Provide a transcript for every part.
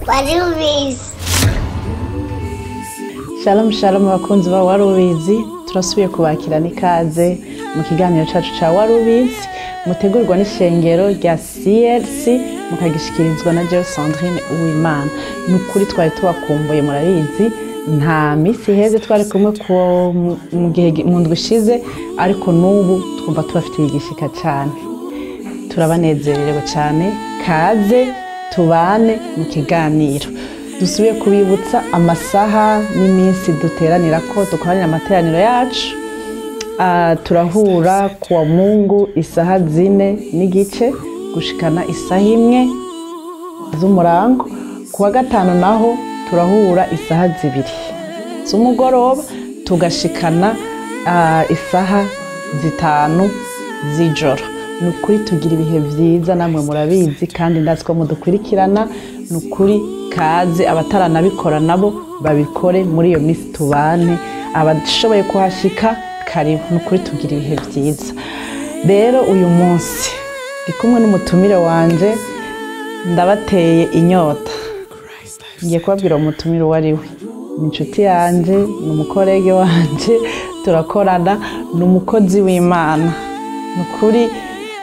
Warubizi. Shalom shalom abakunzi ba Warubizi, turasubiye kubakira n'ikaze mu kiganiro cacu ca Warubizi mutegurwa n'ishengero rya CLC mukagishikirizwa na Jewe Sandrine Uwimana. Ni ukuri twari tubakumbuye, murabizi nta misi iheze twari kumwe mu gihe mu ndwi ishize, ariko n'ubu twumva tubafitiye igishika cane, turabanezerewe cyane. Kaze tubane mu kiganiro. Dusubiye kubibutsa amasaha n'iminsi duteranira ko dukoranira amateraniro yacu. Turahura kuwa Mungu isaha 4:15 gushikana isaha 1 z'umurango. Kuwa gatanu naho turahura isaha 2 z'umugoroba tugashikana isaha 5 z'ijoro. Ni ukuri tugira ibihe vyiza namwe murabizi, kandi ndazi ko mudukurikirana. Ni ukuri kaze, abataranabikora nabo babikore muri iyo minsi tubane, abashoboye kuhashika karibu. Ni ukuri tugira ibihe vyiza. Rero uyu munsi ndi kumwe n'umutumire wanje, ndabateye inyota. Ngiye kubabwira umutumire uwo ari we. Ni inshuti yanje, ni umukorege wanje, turakorana, ni umukozi w'Imana. Ni ukuri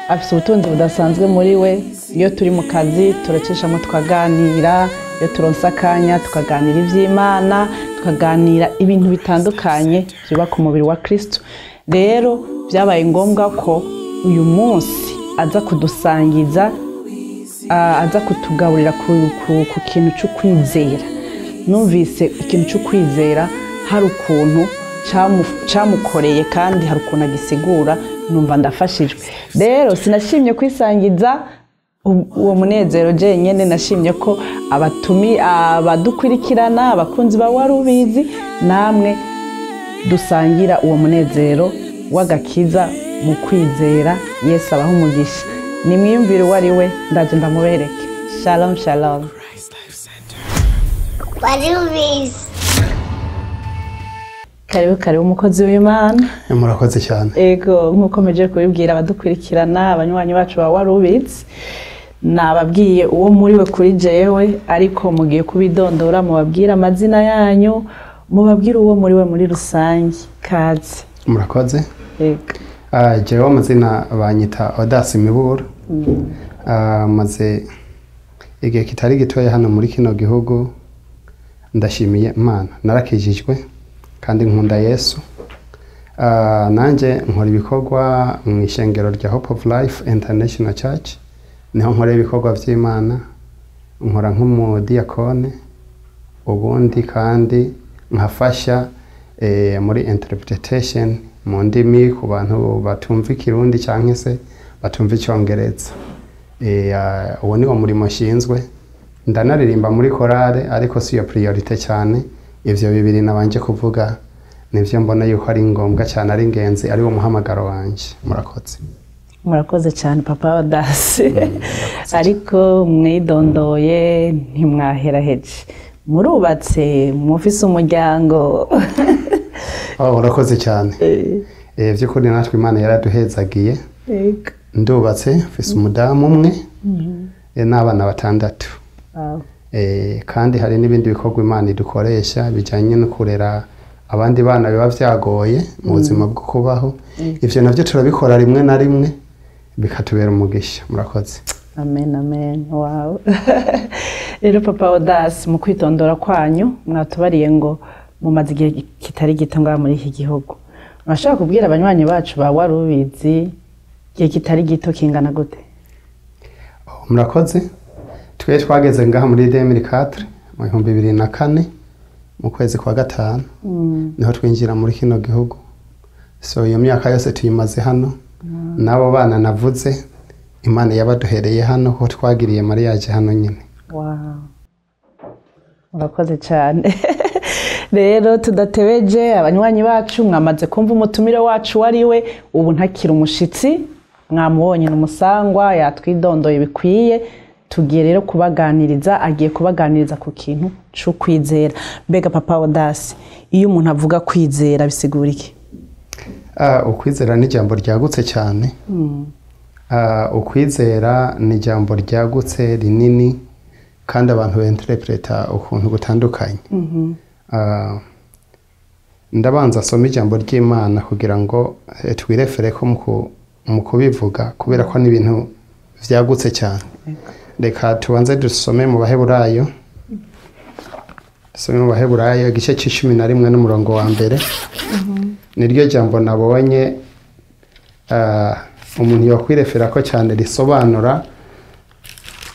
afise ubutunzi budasanzwe muri we. Iyo turi mu kazi turacishamo tukaganira, iyo turonse akanya tukaganira ivy'Imana, tukaganira ibintu bitandukanye byubaka umubiri wa Kristo. Rero byabaye ngombwa ko uyu munsi aza kudusangiza, aza kutugaburira ku kintu cyo kwizera. Numvise ikintu cyo kwizera hari ukuntu camukoreye kandi hari ukuntu agisigura, numva ndafashijwe. Rero sinashimye kwisangiza uwo munezero jenyene, nashimye ko abadukurikirana, abakunzi ba Warubizi, namwe dusangira uwo munezero w'agakiza mu kwizera. Yesu abaha umugisha. Nimwiyumvire uwo ari we, ndaje ndamubereke. Shalom shalom. Warubizi. Karibu karibu umukozi w'Imana. Murakoze cyane. Ego, nkuko meje kubibwira abadukurikirana, abanywanyi bacu ba Warubizi, nababwiye uwo muri we kuri jewe, ariko mugiye kubidondora, mubabwira amazina yanyu, mubabwira uwo muri we muri rusange. Kaze. Murakoze. Ego. Jewe amazina banyita Odasi Miburo. Maze igihe kitari gitoya hano muri kino gihugu, ndashimiye Imana, narakijijwe kandi nkunda Yesu. Nanje nkora ibikorwa mu ishengero rya Hope of Life International Church, niho nkora ibikorwa vy'Imana, nkora nk'umudiyakone, ubundi kandi nkafasha muri interpretation mu ndimi ku bantu batumva Ikirundi canke se batumva Icongereza. Uwo ni wo murimo nshinzwe. Ndanaririmba muri korale, ariko si yo priorite cyane. Ivyo bibiri nabanje kuvuga nivyo mbona yuko ari ngombwa cyane, ari ingenzi, ari wo muhamagaro wanje. Murakoze. Murakoze cyane Papa Odasi. Ariko mwidondoye ntimwaheraheje, murubatse, mufise umuryango. Urakoze cyane. Vy'ukuri natwe Imana yaraduhezagiye. Ndubatse, mfise umudamu umwe n'abana 6. Kandi hari n'ibindi bikorwa Imana idukoresha bijanye no kurera abandi bana biba vyagoye mu buzima bwo kubaho. Ivyo navyo turabikora rimwe na rimwe bikatubera umugisha. Murakoze. Amen amen. Wow. Rero Papa Odasi, mu kwitondora kwanyu mwatubariye ngo mumaze igihe kitari gito ngaha muri iki gihugu. Murashaka kubwira abanywanyi bacu ba Warubizi igihe kitari gito kingana gute? Murakoze. Twe twageze ngaha muri 2004, mu 2004, mu kwezi kwa 5, niho twinjira muri kino gihugu. So iyo myaka yose tuyimaze hano. Nabo bana navuze Imana yabaduhereye hano, ko twagiriye mariage hano nyine. Wow. Murakoze cyane. Rero tudatebeje abanywanyi bacu, mwamaze kumva umutumire wacu wari we, ubu ntakira umushitsi, mwamubonye n'umusangwa, yatwidondoye bikwiye. Tugiye rero kubaganiriza, agiye kubaganiriza ku kintu cyo kwizera. Mbega Papa Odasi, iyo umuntu avuga kwizera bisigura iki? Ukwizera ni ijambo ryagutse cyane. Ukwizera ni ijambo ryagutse rinini, Kandi abantu benterpreta ukuntu gutandukanye. Ndabanza asoma ijambo ry'Imana kugira ngo twirefere ko mu kubivuga, kubera ko n'ibintu vyagutse cyane. Reka tubanze dusome mu Baheburayo. Dusome mu Baheburayo igice c'11 n'umurongo wa mbere. Niryo jambo nabonye umuntu yokwirefera ko cyane risobanura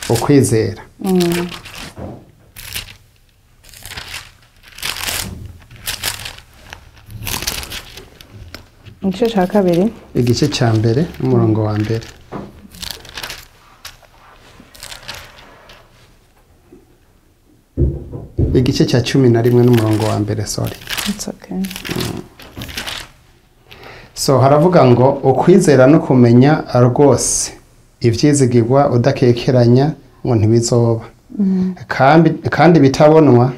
ukwizera. Igice cya kabiri, igice cya mbere n'umurongo wa mbere. Igice cya 11 n'umurongo wa mbere, sorry. It's okay. So haravuga ngo ukwizera no kumenya rwose ivyizigirwa udakekeranya ngo ntibizoba. Kandi bitabonwa,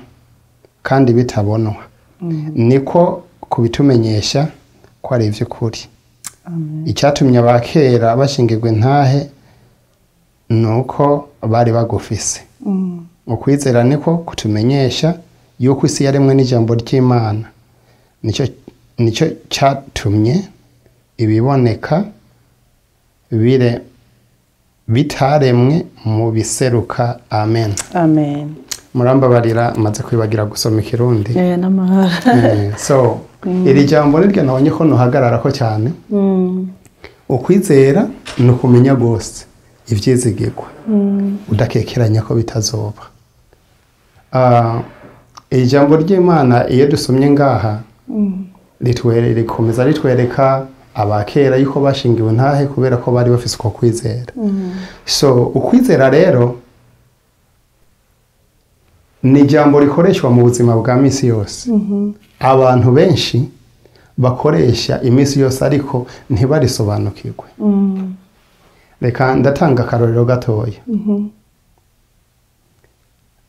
kandi bitabonwa. Niko kubitumenyesha ko ari ivy'ukuri. Icyatumye abakera bashingirwa intahe nuko bari bagufise. Ukwizera niko kutumenyesha yuko isi yaremwe n'ijambo ry'Imana. Nicyo cyatumye ibiboneka bire bitaremwe mu biseruka. Amen. Amen. Murambabarira maze kwibagira gusoma ikirundi. N'amahoro. So iri jambo niryo nabonye ko nuhagarara ko cyane. Ukwizera ni ukumenya gose ivyizigirwa udakekeranya ko bitazoba. Ijambo ry'Imana iyo dusomye ngaha rikomeza ritwereka abakera yuko bashingiwe ntahe kubera ko bari bafise uko kwizera. So ukwizera rero ni ijambo rikoreshwa mu buzima bwa misi yose. Abantu benshi bakoresha imisi yose ariko ntibarisobanukirwe. Reka ndatanga akarorero gatoya.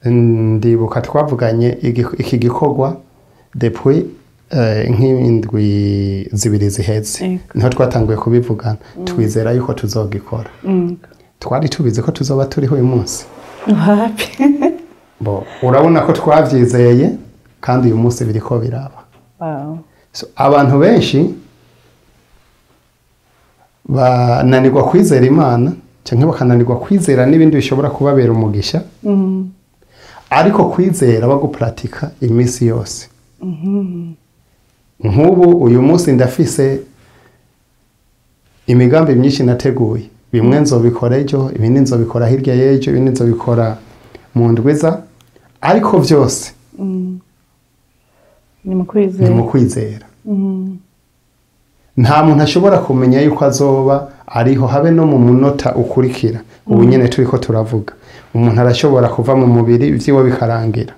Ndibuka twavuganye iki gikorwa depuis nk'indwi zibiri ziheze, niho twatanguye kubivugana, twizera yuko tuzogikora. Twari tubizi ko tuzoba turiho uyu munsi. Wapi? Bo, urabona ko twavyizeye kandi uyu munsi biriko biraba. Wow. So abantu benshi bananirwa kwizera Imana canke bakananirwa kwizera n'ibindi bishobora kubabera umugisha. Ariko kwizera bagupratika imisi yose. Nk'ubu uyu munsi ndafise imigambi myinshi nateguye. Bimwe nzobikora ejo, ibindi nzobikora hirya y'ejo, ibindi nzobikora mu ndwiza, ariko vyose ni mu kwizera. Ni mu kwizera. Nta muntu ashobora kumenya yuko azoba ariho habe no mu munota ukurikira. Ubu nyene turiko turavuga, umuntu arashobora kuva mu mubiri ivyiwe bikarangira.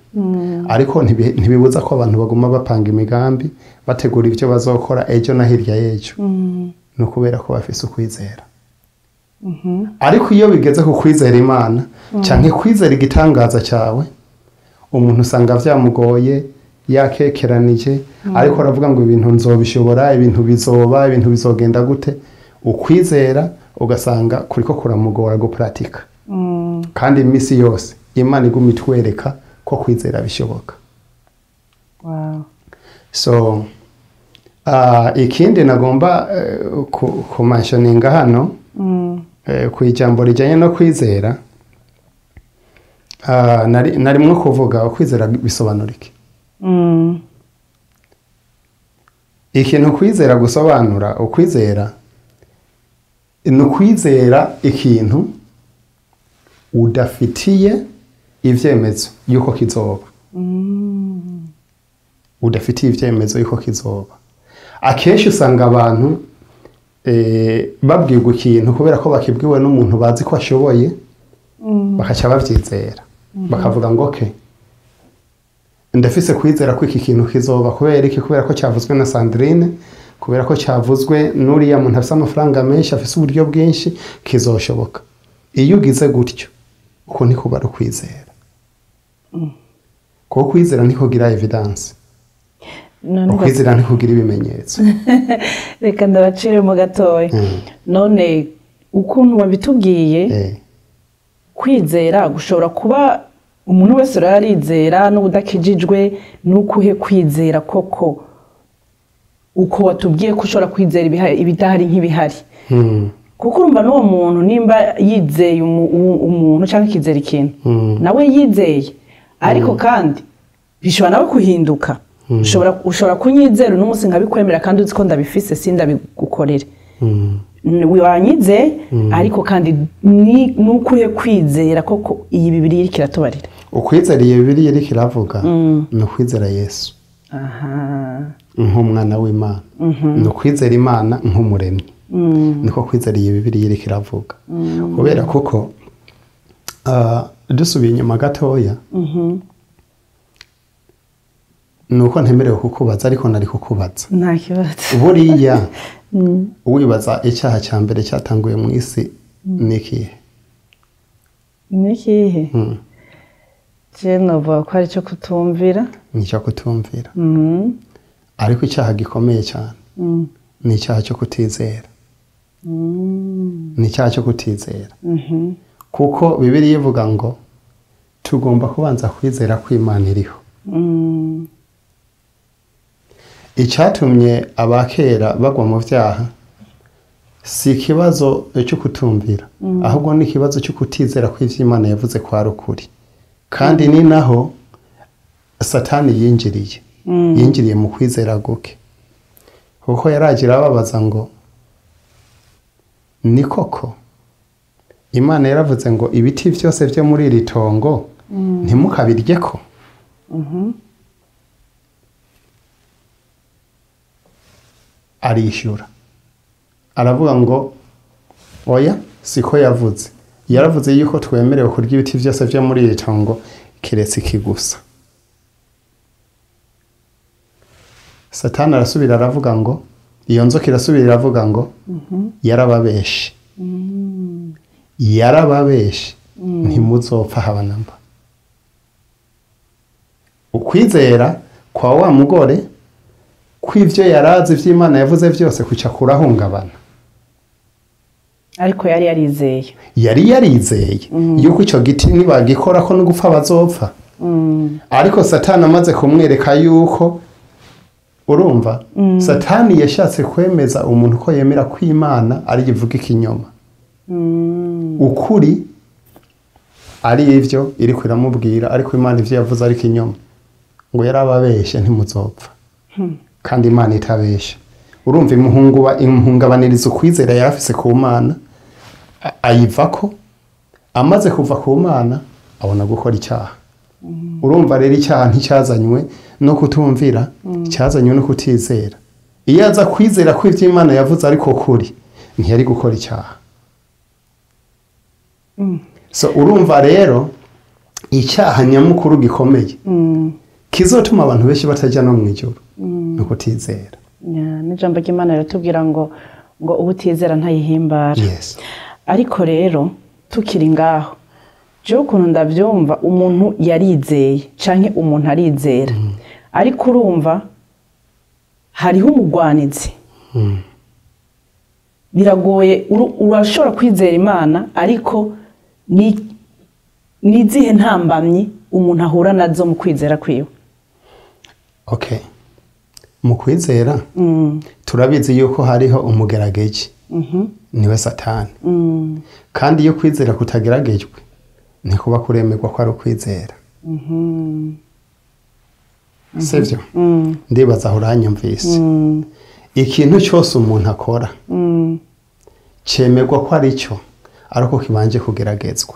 Ariko ntibibuza ko abantu baguma bapanga imigambi, bategura ivyo bazokora ejo na hirya y'ejo. No kubera ko bafise ukwizera. Ariko iyo bigeze ku kwizera Imana canke kwizera igitangaza cyawe, umuntu usanga vyamugoye, yakekeranije, ariko aravuga ngo ibintu nzobishobora, ibintu bizoba, ibintu bizogenda gute. Ukwizera ugasanga kuriko kuramugora gupratika. Kandi imisi yose Imana iguma itwereka ko kwizera bishoboka. Wow. So ikindi nagomba kumentioninga hano ku ijambo rijanye no kwizera, narimwo kuvuga ukwizera bisobanura iki? Ikintu kwizera gusobanura, ukwizera ni ukwizera ikintu udafitiye ivyemezo yuko kizoba. Udafitiye ivyemezo yuko kizoba. Akenshi usanga abantu babwirwa ikintu kubera ko bakibwiwe n'umuntu bazi ko ashoboye, bakaca bavyizera. Bakavuga ngo okay, ndafise kwizera ko iki kintu kizoba kubera iki? Kubera ko cyavuzwe na Sandrine, kubera ko cyavuzwe n'uriya muntu afise amafaranga menshi, afise uburyo bwinshi, kizoshoboka. Iyo ugize gutyo, uko niko bari kwizera. Kuko kwizera niko gira evidence. Ukwizera niko gira ibimenyetso. Reka ndabacire mu gatoya. None ukuntu wabitubwiye, kwizera gushobora kuba Umuntu wese rero arizera n'ubudakijijwe, n'ukuhe kwizera koko uko watubwiye ko ushobora kwizera ibidahari nk'ibihari. Kuko urumva n'uwo muntu nimba yizeye umuntu cyangwa akizera ikintu, nawe yizeye, ariko kandi bishobora nawe kuhinduka. Ushobora kunyizera uno munsi nkabikwemera kandi uzi ko ndabifise sindabigukorere. Wanyizeye, ariko kandi nukuhe kwizera koko iyi Bibiliya iriko iratubarira? Ukwizera iyi Bibiliya iriko iravuga ni ukwizera Yesu nk'umwana w'Imana, ni ukwizera Imana nk'umuremyi. Niko kwizera iyi Bibiliya iriko iravuga. Kubera kuko dusubiye inyuma gatoya, nuko ntemerewe kukubaza ariko nari kukubaza. Nta kibazo. Buriya wibaza icyaha cya mbere cyatanguye mu isi ni ikihe? Ni ikihe? Je novuga ko ari icyo kutumvira. Ni icyo kutumvira. Ariko icyaha gikomeye cyane ni icyaha cyo kutizera. Ni icyaha cyo kutizera. Kuko Bibiliya ivuga ngo tugomba kubanza kwizera ko Imana iriho. Icyatumye abakera bagwa mu byaha si ikibazo cyo kutumvira, ahubwo ni ikibazo cyo kutizera ko ivyo Imana yavuze ko ari ukuri. Kandi ni naho Satani yinjiriye. Yinjiriye mu kwizera guke. Kuko yaragira ababaza ngo ni koko Imana yaravuze ngo ibiti byose byo muri iri tongo ntimukabiryeko. Arishyura aravuga ngo oya, siko yavuze. Yaravuze yuko twemerewe kurya ibiti byose byo muri iri tongo keretse ikigusa. Satani arasubira aravuga ngo iyo nzoka irasubira iravuga ngo yarababeshe. Yarababeshe, ntimuzopfa haba namba. Ukwizera kwa wa mugore kw'ivyo yarazi ivy'Imana yavuze byose kuca kurahungabana. Ariko yari yarizeye. Yari yarizeye yuko ico giti nibagikora ko no gupfa bazopfa. Ariko Satani amaze kumwereka yuko urumva, Satani yashatse kwemeza umuntu ko yemera ko Imana ari ivuga ikinyoma. Ukuri ari ivyo iri kwiramubwira, ariko Imana ivyo yavuze ari ikinyoma. Ngo yarababeshe ntimuzopfa. Kandi Imana itabesha. Urumva imuhungabaniriza ukwizera yarafise ku Mana, ayivako, amaze kuva ku Mana abona gukora icyaha. Urumva rero icyaha nticyazanywe no kutumvira, cyazanywe no kutizera. Iyo aza kwizera ko ivyo Imana yavuze ariko kuri, ntiyari gukora icyaha. So urumva rero icyaha nyamukuru gikomeye kizotuma abantu benshi batajya no mu ijuru no kutizera. N'ijambo ry'Imana riratubwira ngo ubutizera ntayihimbara. Yes. Ariko rero tukiri ngaho, jewe ukuntu ndavyumva, umuntu yarizeye canke umuntu arizera, ariko urumva hariho umugwanizi. Biragoye, urashobora kwizera Imana, ariko ni izihe ntambamyi umuntu ahura nazo mu kwizera kwiwe? Okay. Mu kwizera turabizi yuko hariho umugerageje, niwe Satani. Kandi iyo kwizera kutageragejwe ntikuba kuremerwa ko ari ukwizera. Sivyo? Ndibaza aho uranyumvise. Ikintu cyose umuntu akora cemerwa ko ari cyo, ariko kibanje kugeragezwa.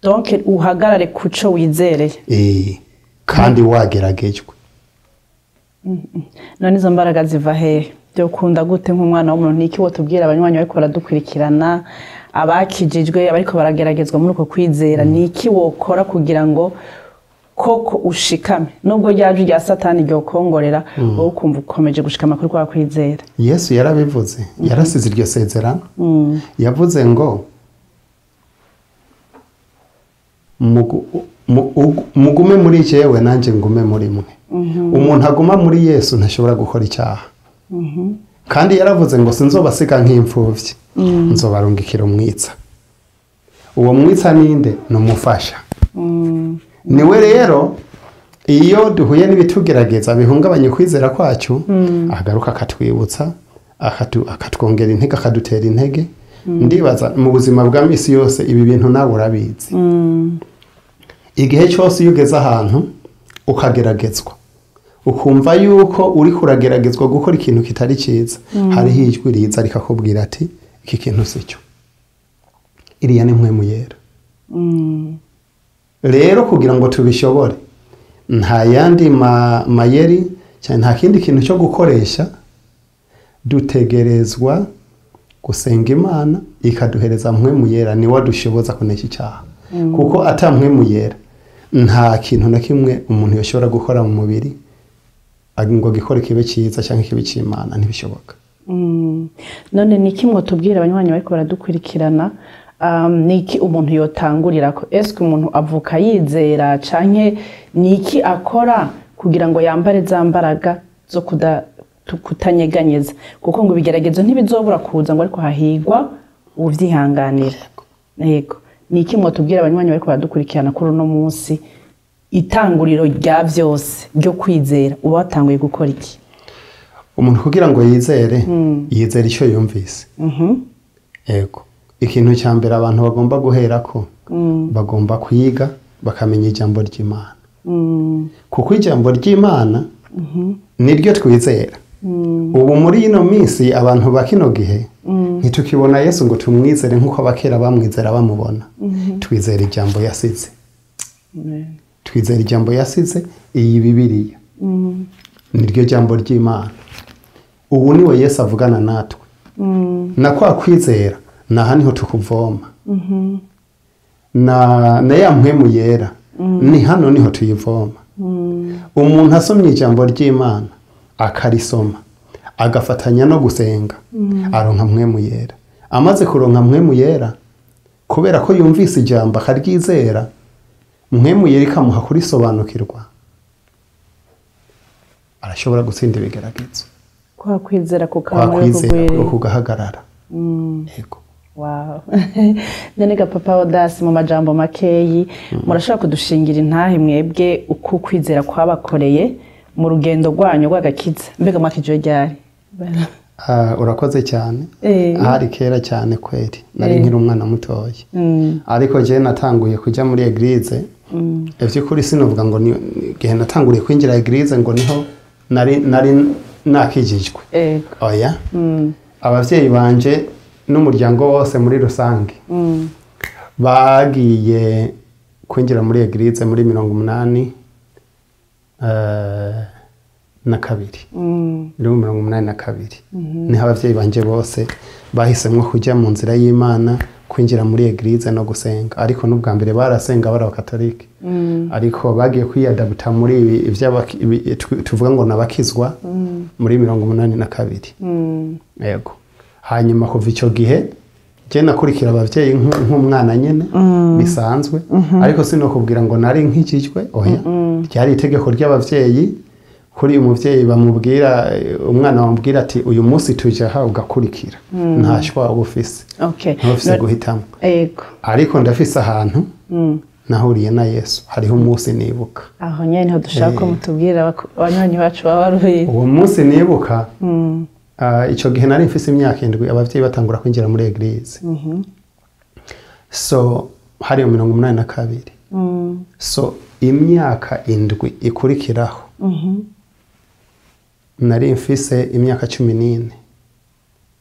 Donc uhagarare kuco wizereye. Kandi wageragejwe. None izo mbaraga ziva hehe? Byo kunda gute nk'umwana w'umuntu? Niki wotubwira abanywanyi bariko baradukurikirana, abakijijwe abariko barageragezwa muri uko kwizera, niki wokora kugira ngo koko ushikame nubwo ryaje rya Satani ryokongorera, wowe ukumva ukomeje gushikama kuri kwa kwizera? Yesu yarabivuze, yarasize iryo sezerano. Yavuze ngo mugume muri jewe nanje ngume muri mwe. Umuntu aguma muri Yesu ntashobora gukora icyaha. Kandi yaravuze ngo sinzobasiga nk'imfuvyi, nzobarungikira umwitsa. Uwo mwitsa ninde? Ni umufasha. Niwe rero iyo duhuye n'ibitugerageza bihungabanya kwizera kwacu, agaruka akatwibutsa, akatwongera intege, akadutera intege. Ndibaza mu buzima bwa misi yose ibi bintu nawe urabizi. Igihe cyose iyo ugeze ahantu ukageragezwa, ukumva yuko uri kurageragezwa gukora ikintu kitari cyiza, hariho ijwi riza rikakubwira ati iki kintu si cyo, iriya ni mpwemu yera. Rero kugira ngo tubishobore, nta yandi mayeri cyane, nta kindi kintu cyo gukoresha, dutegerezwa gusenga Imana ikaduhereza mpwemu yera, niwe dushoboza kunesha icyaha. Kuko ata mpwemu yera nta kintu na kimwe umuntu yoshobora gukora mu mubiri ngo gikore kibe cyiza cyangwa kibe cy'Imana, ntibishoboka. None ni iki mwotubwira abanywanyi bariko baradukurikirana, ni iki umuntu yotangurirako? Eske umuntu avuka yizera, canke ni iki akora kugira ngo yambare za mbaraga zo kutanyeganyeza? Kuko ngo ibigeragezo ntibizobura kuza, ngo ariko hahigwa uvyihanganira. Yego, ni iki mwotubwira abanywanyi bariko baradukurikirana kuri uno munsi, itanguriro rya vyose ryo kwizera, uba watanguye gukora iki? Umuntu kugira ngo yizere, yizere icyo yumvise. Yego, ikintu cya mbere abantu bagomba guherako, bagomba kwiga bakamenya ijambo ry'Imana. Kuko ijambo ry'Imana niryo twizera. Ubu muri ino minsi abantu ba kino gihe ntitukibona Yesu ngo tumwizere nk'uko abakera bamwizera bamubona. Twizera ijambo yasize. Twizera ijambo yasize, iyi Bibiliya. Niryo jambo ry'Imana. Ubu niwe Yesu avugana natwe. Na kwa kwizera naha niho tukuvoma. Na ya mpwemu yera ni hano niho tuyivoma. Umuntu asomye ijambo ry'Imana akarisoma agafatanya no gusenga, aronka mpwemu yera. Amaze kuronka mpwemu yera, kubera ko yumvise ijambo akaryizera, mpwemu yera ikamuha kurisobanukirwa, arashobora gutsinda ibigeragezo. Kwa kwizera kugahagarara. Yego. Wow. None ga Papa Odasi, mu majambo makeyi, murashobora kudushingira intahe mwebwe uko kwizera kwabakoreye mu rugendo rwanyu rw'agakiza? Mbega mwakijwe ryari? Urakoze cyane. Hari kera cyane kweri, nari nkiri umwana mutoya. Ariko je natanguye kujya muri eglise. Ivy'ukuri sinovuga ngo ni gihe natanguriye kwinjira eglise ngo niho nari nakijijwe. Oya. Abavyeyi banje n'umuryango wose muri rusange bagiye kwinjira muri eglise muri 82. Muri 82 niho abavyeyi banje bose bahisemwo kujya mu nzira y'Imana, kwinjira muri eglise no gusenga. Ariko n'ubwa mbere barasenga bari abakatolike, ariko bagiye kwiyadabuta muri ibi tuvuga ngo nabakizwa muri 82. Yego. Hanyuma kuva icyo gihe je nakurikira abavyeyi nk'umwana nyene bisanzwe, ariko sinokubwira ngo nari nkikijwe, oya. Ryari itegeko ry'abavyeyi, kuri umuvyeyi bamubwira umwana bamubwira ati uyu munsi tuje aha, ugakurikira. Nta shwa uba ufise. Ntufise guhitamo. Yego. Ariko ndafise ahantu nahuriye na Yesu, hariho umunsi nibuka. Aho nyene niho dushaka ko mutubwira abanywanyi bacu baba baruhiye. Uwo munsi nibuka, icyo gihe nari mfise imyaka 7, abavyeyi batangura kwinjira muri eglise. So hari 82. So imyaka 7 ikurikiraho, nari mfise imyaka 14,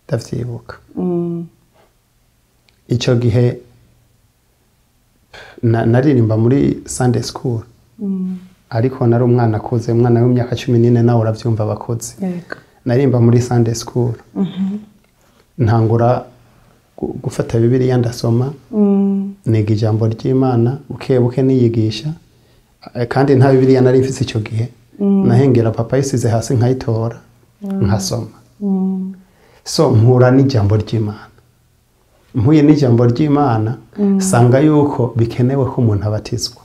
ndavyibuka. Icyo gihe naririmba muri Sunday school. Ariko nari umwana akuze, umwana w'imyaka 14 nawe uravyumva abakozi. Narimba muri Sunday school. Ntangura gufata Bibiliya ndasoma, niga ijambo ry'Imana buke buke niyigisha, kandi nta Bibiliya nari mfise icyo gihe. Nahengera papa yisize hasi nkayitora nkasoma. So mpura n'ijambo ry'Imana. Mpuye n'ijambo ry'Imana, sanga yuko bikenewe ko umuntu abatizwa.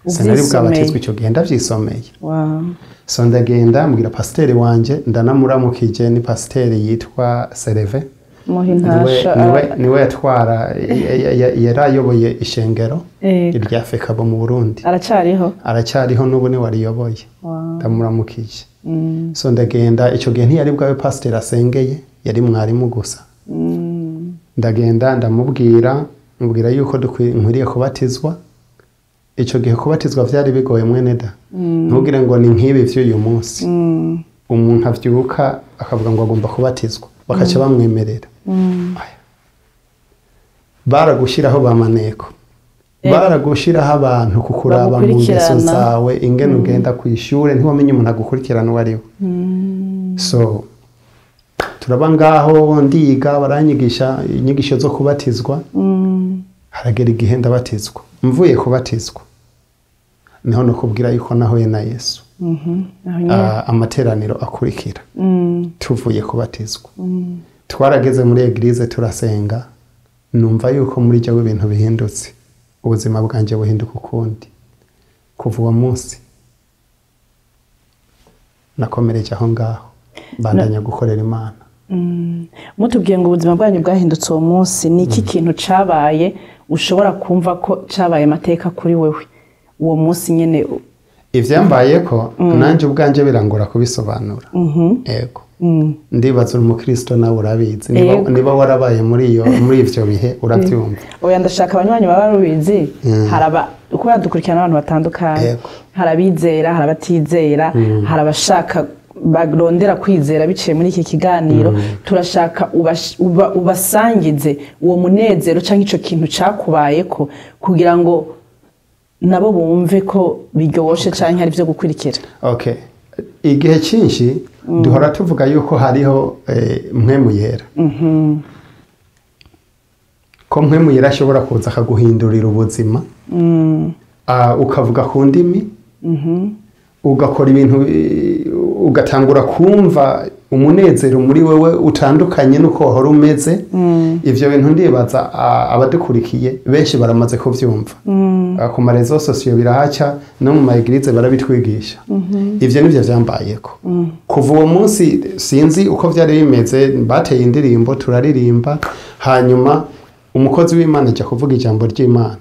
Sinari bwabatizwa icyo gihe, ndavyisomeye. So ndagenda mbwira pasiteri wanje, ndanamuramukije, ni pasiteri yitwa Sereve. Muha intasho. Niwe yatwara, yarayoboye ishengero Ego. irya FECABU mu Burundi. Aracariho? Aracyariho n'ubu, niwe wariyoboye. Ndamuramukije. So ndagenda, icyo gihe ntiyari bwawe pasiteri asengeye, yari mwarimu gusa. Ndagenda ndamubwira, mubwira yuko nkwiriye kubatizwa. Icyo gihe kubatizwa byari bigoye, mwene da, ntugire ngo ni nk'ibi by'uyu munsi, umuntu avyuka akavuga ngo agomba kubatizwa bakaca bamwemerera. Aya. Baragushyiraho ba maneko, baragushyiraho abantu kukuraba mu ngeso Bagukurikirana. zawe, ingene ugenda ku ishure. Ntiwamenye umuntu agukurikirana uwo ari we. So turaba ngaho, ndiga, baranyigisha inyigisho zo kubatizwa. Haragera igihe ndabatizwa. Mvuye kubatizwa niho nokubwira yuko nahuye na Yesu. Aho nyene. Amateraniro akurikira tuvuye kubatizwa, twarageze muri église turasenga, numva yuko muri jyewe ibintu bihindutse, ubuzima bwanjye buhinduka ukundi. Kuva uwo munsi nakomereje aho ngaho, bandanya gukorera Imana. Mutubwiye ngo ubuzima bwanyu bwahindutse uwo munsi, ni iki kintu cabaye ushobora kumva ko cabaye amateka kuri wewe uwo munsi nyene? Ivyambaye ko nanjye ubwanjye birangora kubisobanura. Ego, ndibaza uri umukristo nawe urabizi. Niba, niba warabaye muri ivyo bihe, urabyumva. Oya, ndashaka abanywanyi baba barubizi. Haraba kubera dukurikirana abantu batandukanye. Hari abizera, hari abatizera, hari abashaka barondera kwizera biciye muri iki kiganiro. Turashaka ubasangize uwo munezero cyangwa ico kintu cakubayeko kugira ngo nabo bumve ko biryoshe canke ari byo gukurikira. Okay, igihe cyinshi duhora tuvuga yuko hariho mpwemu yera, ko mpwemu yera ashobora kuza akaguhindurira ubuzima, ukavuga ku ndimi, ugakora ibintu, ugatangura kumva umunezero muri wewe utandukanye n'uko wahora umeze. Ivyo bintu ndibaza abadukurikiye benshi baramaze kuvyumva. Ku ma réseaux sociaux birahaca, no mu ma églises barabitwigisha. Ivyo nivyo vyambayeko kuva uwo munsi. Sinzi uko vyari bimeze, bateye indirimbo turaririmba, hanyuma umukozi w'Imana ajya kuvuga ijambo ry'Imana.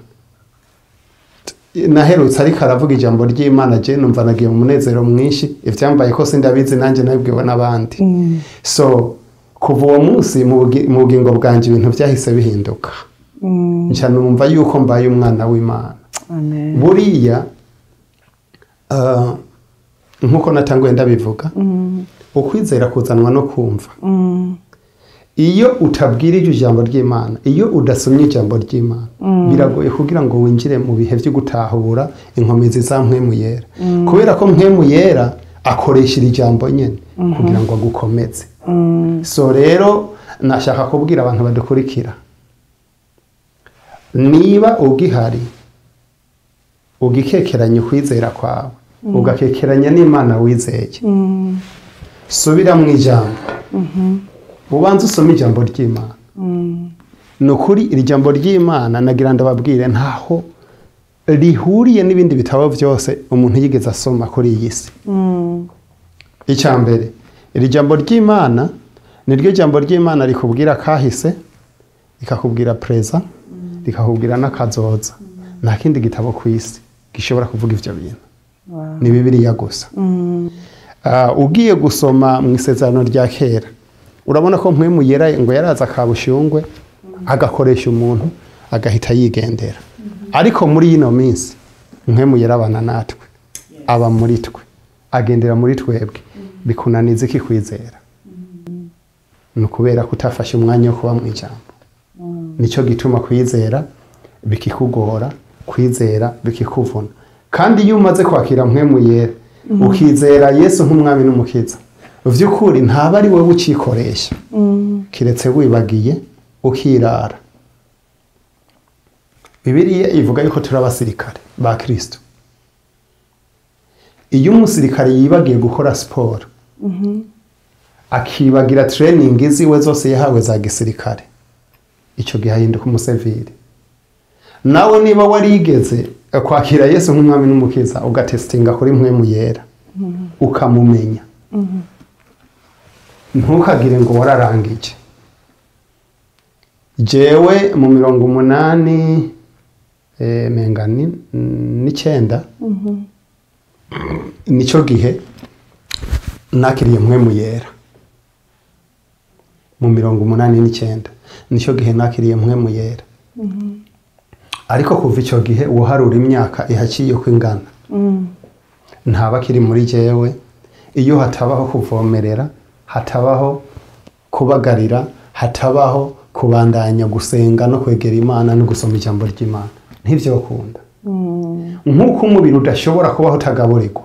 Naherutse ariko aravuga ijambo ry'Imana, je numva nagiye mu munezero mwinshi. Ivyambaye ko sindabizi, nanjye nabibwiwe n'abandi. So kuva uwo munsi mu bugingo bwanjye ibintu vyahise bihinduka, nca numva yuko mbaye umwana w'Imana. Amen. Buriya nkuko natanguye ndabivuga, ukwizera kuzanwa no kumva. Iyo utabwirije ijambo ry'Imana, iyo udasomye ijambo ry'Imana, biragoye kugira ngo winjire mu bihe byo gutahura inkomezi za mpwemu yera, kubera ko mpwemu yera akoresha iri jambo nyene kugira ngo agukomeze. So rero nashaka kubwira abantu badukurikira, niba ugihari ugikekeranya ukwizera kwawe, ugakekeranya n'Imana wizeye, subira mu ijambo, ubanze usome ijambo ry'Imana. Ni ukuri iri jambo ry'Imana nagira ndababwire, ntaho rihuriye n'ibindi bitabo byose umuntu yigeze asoma kuri iyi si. Icya mbere, iri jambo ry'Imana ni ryo jambo ry'Imana rikubwira kahise, rikakubwira présent, rikakubwira n'akazoza. Nta kindi gitabo ku isi gishobora kuvuga ivyo bintu, ni Bibiliya gusa. Ugiye gusoma mu Isezerano rya Kera, urabona ko mpwemu yera ngo yaraza akabushungwe, agakoresha umuntu, agahita yigendera. Ariko muri ino minsi mpwemu yera abana natwe, aba muri twe, agendera muri twebwe. Bikunaniza iki kwizera? Ni ukubera ko utafashe umwanya wo kuba mu ijambo. Nicyo gituma kwizera bikikugora, kwizera bikikuvuna. Kandi iyo umaze kwakira mpwemu yera, ukizera Yesu nk'umwami n'umukiza, vy'ukuri ntaba ari wowe ucikoresha, kiretse wibagiye ukirara. Bibiliya ivuga yuko turi abasirikare ba Kristo. Iyo umusirikare yibagiye gukora siporo, akibagira training ziwe zose yahawe za gisirikare, icyo gihe ahinduka umusivili. Nawe niba warigeze kwakira Yesu nk'umwami n'umukiza, ugatesitinga kuri mpwemu yera, ukamumenya, ntukagire ngo wararangije. Jewe mu 89 menga 9 nico gihe nakiriye Mpwemu Yera. Mu 89 nico gihe nakiriye Mpwemu Yera. Ariko kuva ico gihe uharura imyaka ihaciye ko ingana, ntaba kiri muri jewe. Iyo hatabaho kuvomerera, hatabaho kubagarira, hatabaho kubandanya gusenga no kwegera Imana no gusoma ijambo ry'Imana, ntivyokunda. Nk'uko umubiri udashobora kubaho utagaburirwa,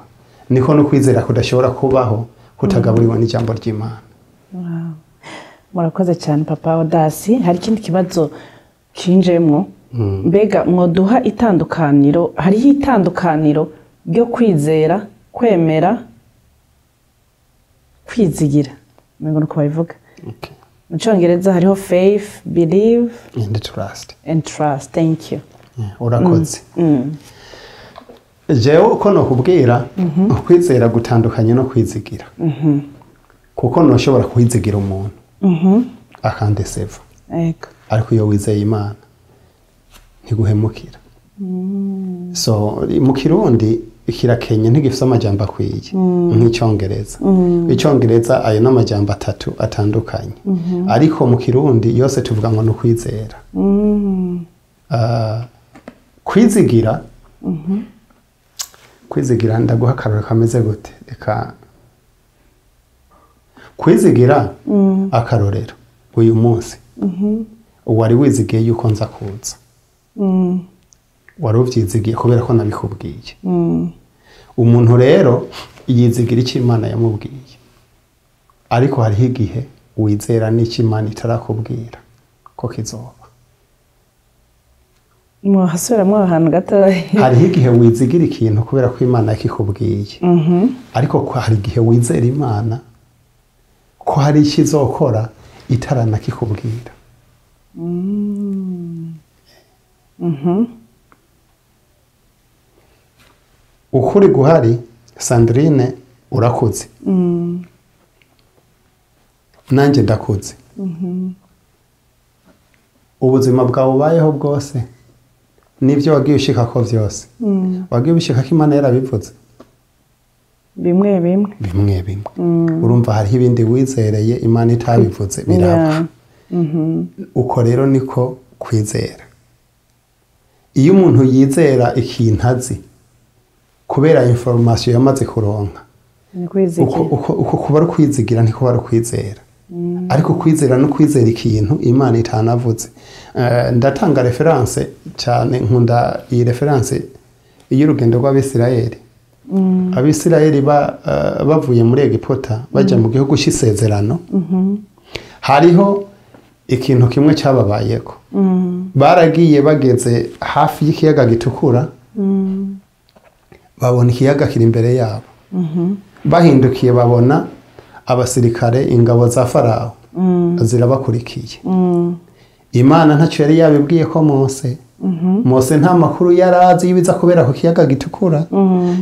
niko no kwizera kudashobora kubaho kutagaburirwa n'ijambo ry'Imana. Wow. Murakoze cyane Papa Odasi. Hari ikindi kibazo kinjemwo. Mbega mwoduha itandukaniro, hariho itandukaniro ryo kwizera, kwemera, kwizigira, ngo nuko babivuga. Okay. Mu Cyongereza hariho faith, believe and trust. And trust. Thank you. Yeah, urakoze. Jewe uko nokubwira, ukwizera gutandukanye no kwizigira. Kuko ntushobora kwizigira umuntu akandeseva. Ego. Ariko iyo wizeye Imana ntiguhemukira. So mu Kirundi kirakenye, ntigifise amajambo akwiye nk'icyongereza. Icyongereza ayo n'amajambo atatu atandukanye, ariko mu Kirundi yose tuvuga ngo ni ukwizera. Kwizigira, kwizigira ndaguha akarorero kameze gute? Reka kwizigira akarorero uyu munsi wari wizigiye yuko nza kuza, wari uvyizigiye kubera ko nabikubwiye. Umuntu rero yizigira icyo Imana yamubwiye, ariko hariho igihe wizera n'icyo Imana itarakubwira ko kizoba. Mwahasubiramwo ahantu gatoya. Hariho igihe wizigira ikintu kubera ko Imana yakikubwiye, ariko ko hari igihe wizera Imana ko hari icyo izokora itaranakikubwira. Ukuri guhari, Sandrine, urakuze, nanjye ndakuze. Ubuzima bwawe ubayeho bwose n'ibyo wagiye ushikako byose, wagiye ubishikako Imana yarabivuze? Bimwe bimwe. Bimwe bimwe. Urumva hariho ibindi wizereye Imana itabivuze, biraba. Uko rero niko kwizera. Iyo umuntu yizera ikintu azi kubera information yamaze kuronka, Ni kwizigira. uko kuba ari ukwizigira, ntikuba ari ukwizera. Ariko kwizera no kwizera ikintu Imana itanavuze. Ndatanga reference cyane, nkunda iyi reference y'urugendo rw'Abisirayeli. Abisirayeli bavuye muri Egiputa bajya mu gihugu cy'isezerano, hariho ikintu kimwe cyababayeko. Baragiye, bageze hafi y'ikiyaga gitukura, babona ikiyaga kiri imbere yabo. Bahindukiye babona abasirikare, ingabo za Farawo zirabakurikiye. Imana ntacyo yari yabibwiye ko Mose. Mose nta makuru yari azi y'ibiza kubera ku kiyaga gitukura.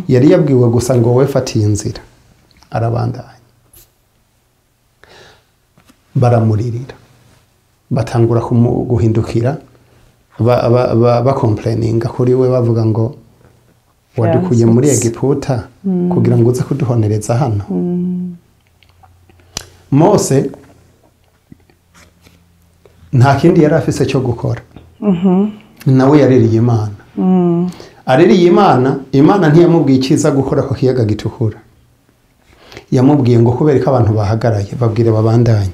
Yari yabwiwe gusa ngo we fatiye inzira. Arabandanya, baramuririra, batangura guhindukira bakomplayininga kuri we, bavuga ngo wadukuye muri Egiputa kugira ngo uze kuduhonereza hano. Mose nta kindi yari afise cyo gukora, nawe yaririye Imana. Aririye Imana, Imana ntiyamubwiye icyiza gukora ku kiyaga gitukura. Yamubwiye ngo kubera ko abantu bahagaraye, babwire babandanye.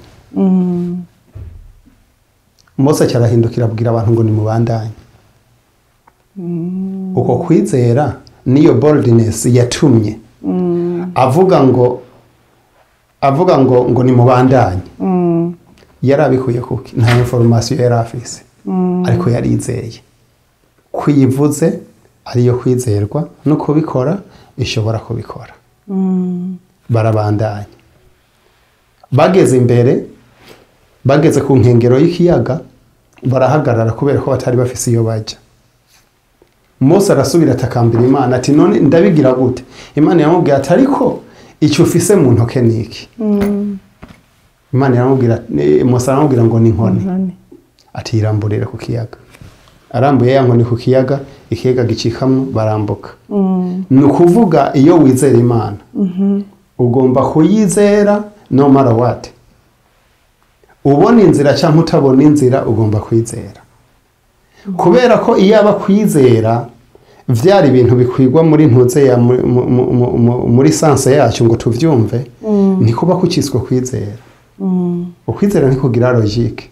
Mose cyarahindukira abwira abantu ngo nimubandanye. Uko kwizera niyo boldness yatumye avuga ngo nimubandanye. Yarabikuye kuki? Nta information yari afise, ariko yarizeye kuyivuze ariyo kwizerwa no kubikora ishobora kubikora. Barabandanya, bageze imbere, bageze ku nkengero y'ikiyaga, barahagarara kubera ko batari bafise iyo bajya. Mose arasubira atakambira Imana ati none ndabigira gute? Imana yamubwiye ati ariko icyo ufise mu ntoke ni iki? Imana iramubwira, Mose aramubwira ngo ni inkoni. Inkoni. Ati iramburire ku kiyaga. Arambuye ya nkoni ku kiyaga, ikiyaga gicikamwo, barambuka. Ni ukuvuga iyo wizera Imana, ugomba kuyizera no matter what. Ubona inzira cyangwa utabona inzira, ugomba kwizera, kubera ko iyo aba kwizera vyari ibintu bikwigwa muri ntuze ya muri sens yacu ngo tuvyumve, ntikuba kuciswe kwizera. Ukwizera ntikugira logique,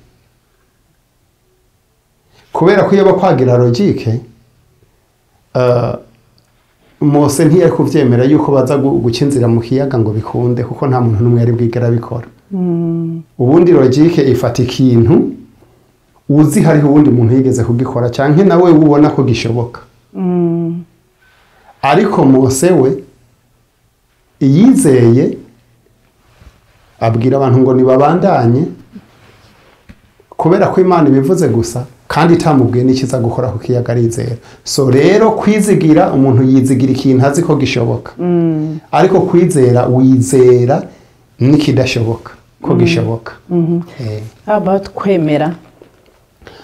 kubera ko iyo aba kwagira logique, Mose ntiyari kuvyemera yuko baza guca inzira mu kiyaga ngo bikunde, kuko nta muntu n'umwe yari bwigera abikora. Ubundi logique ifata ikintu uzi hariho uwundi muntu yigeze kugikora, canke nawe ubona ko gishoboka. Ariko Mose we yizeye, abwira abantu ngo nibabandanye, kubera ko Imana ibivuze gusa kandi itamubwiye n'ikiza gukora ku kiyaga, arizera. So rero kwizigira, umuntu yizigira ikintu azi ko gishoboka, ariko kwizera, wizera n'ikidashoboka ko gishoboka. How about kwemera?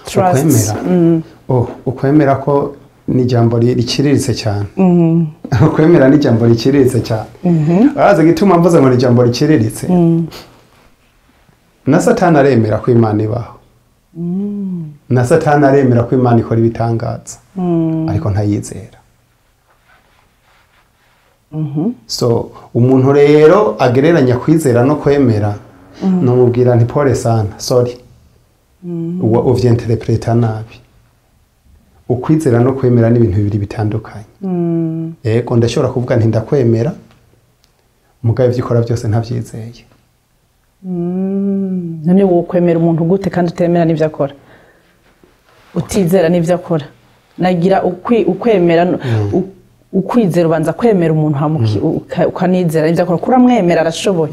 Trust. Ukwemera? Oh, ukwemera ko ni ijambo riciriritse cyane. Ukwemera ni ijambo riciriritse cyane. Urazi igituma mvuze ngo ni ijambo riciriritse? Na Satani aremera ko Imana ibaho, na Satani aremera ko Imana ikora ibitangaza, ariko ntayizera. So umuntu rero agereranya kwizera no kwemera, numubwira nti pole sana, sorry, uwo uvyenterpreta nabi. Ukwizera no kwemera ni ibintu bibiri bitandukanye. Yego, ndashobora kuvuga nti ndakwemera, mugabo ivyo ukora byose ntavyizeye. None wowe kwemera umuntu gute kandi utemera n'ibyo akora, utizera n'ibyo akora? Nagira ukwemera ukwizera, ubanza kwemera umuntu hama ukanizera n'ibyo akora, kuramwemera arashoboye.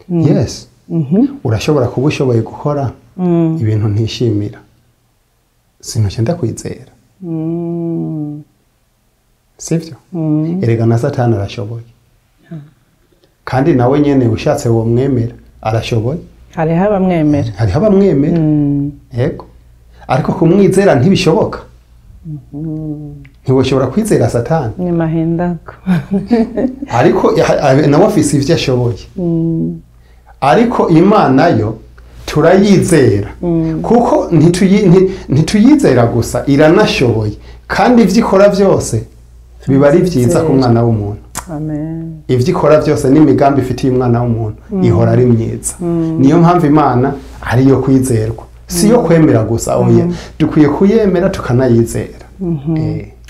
Yes, urashobora kuba ushoboye gukora ibintu ntishimira, sintuke ndakwizera, sivyo? Erega na Satani arashoboye, kandi nawe nyene ushatse womwemera, arashoboye. Hariho abamwemera. Hariho abamwemera, yego, ariko kumwizera ntibishoboka. Ntiwoshobora kwizera Satani. Ni mahendako. Ariko nawe afise ivyo ashoboye. Ariko Imana yo turayizera, kuko ntituyizera gusa, iranashoboye, kandi ivyo ikora byose biba ari vyiza ku mwana w'umuntu. Amen. Ivyo ikora byose n'imigambi ifitiye umwana w'umuntu ihora ari myiza. Niyo mpamvu Imana ariyo kwizerwa, si yo kwemera gusa, oya, dukwiye kuyemera tukanayizera.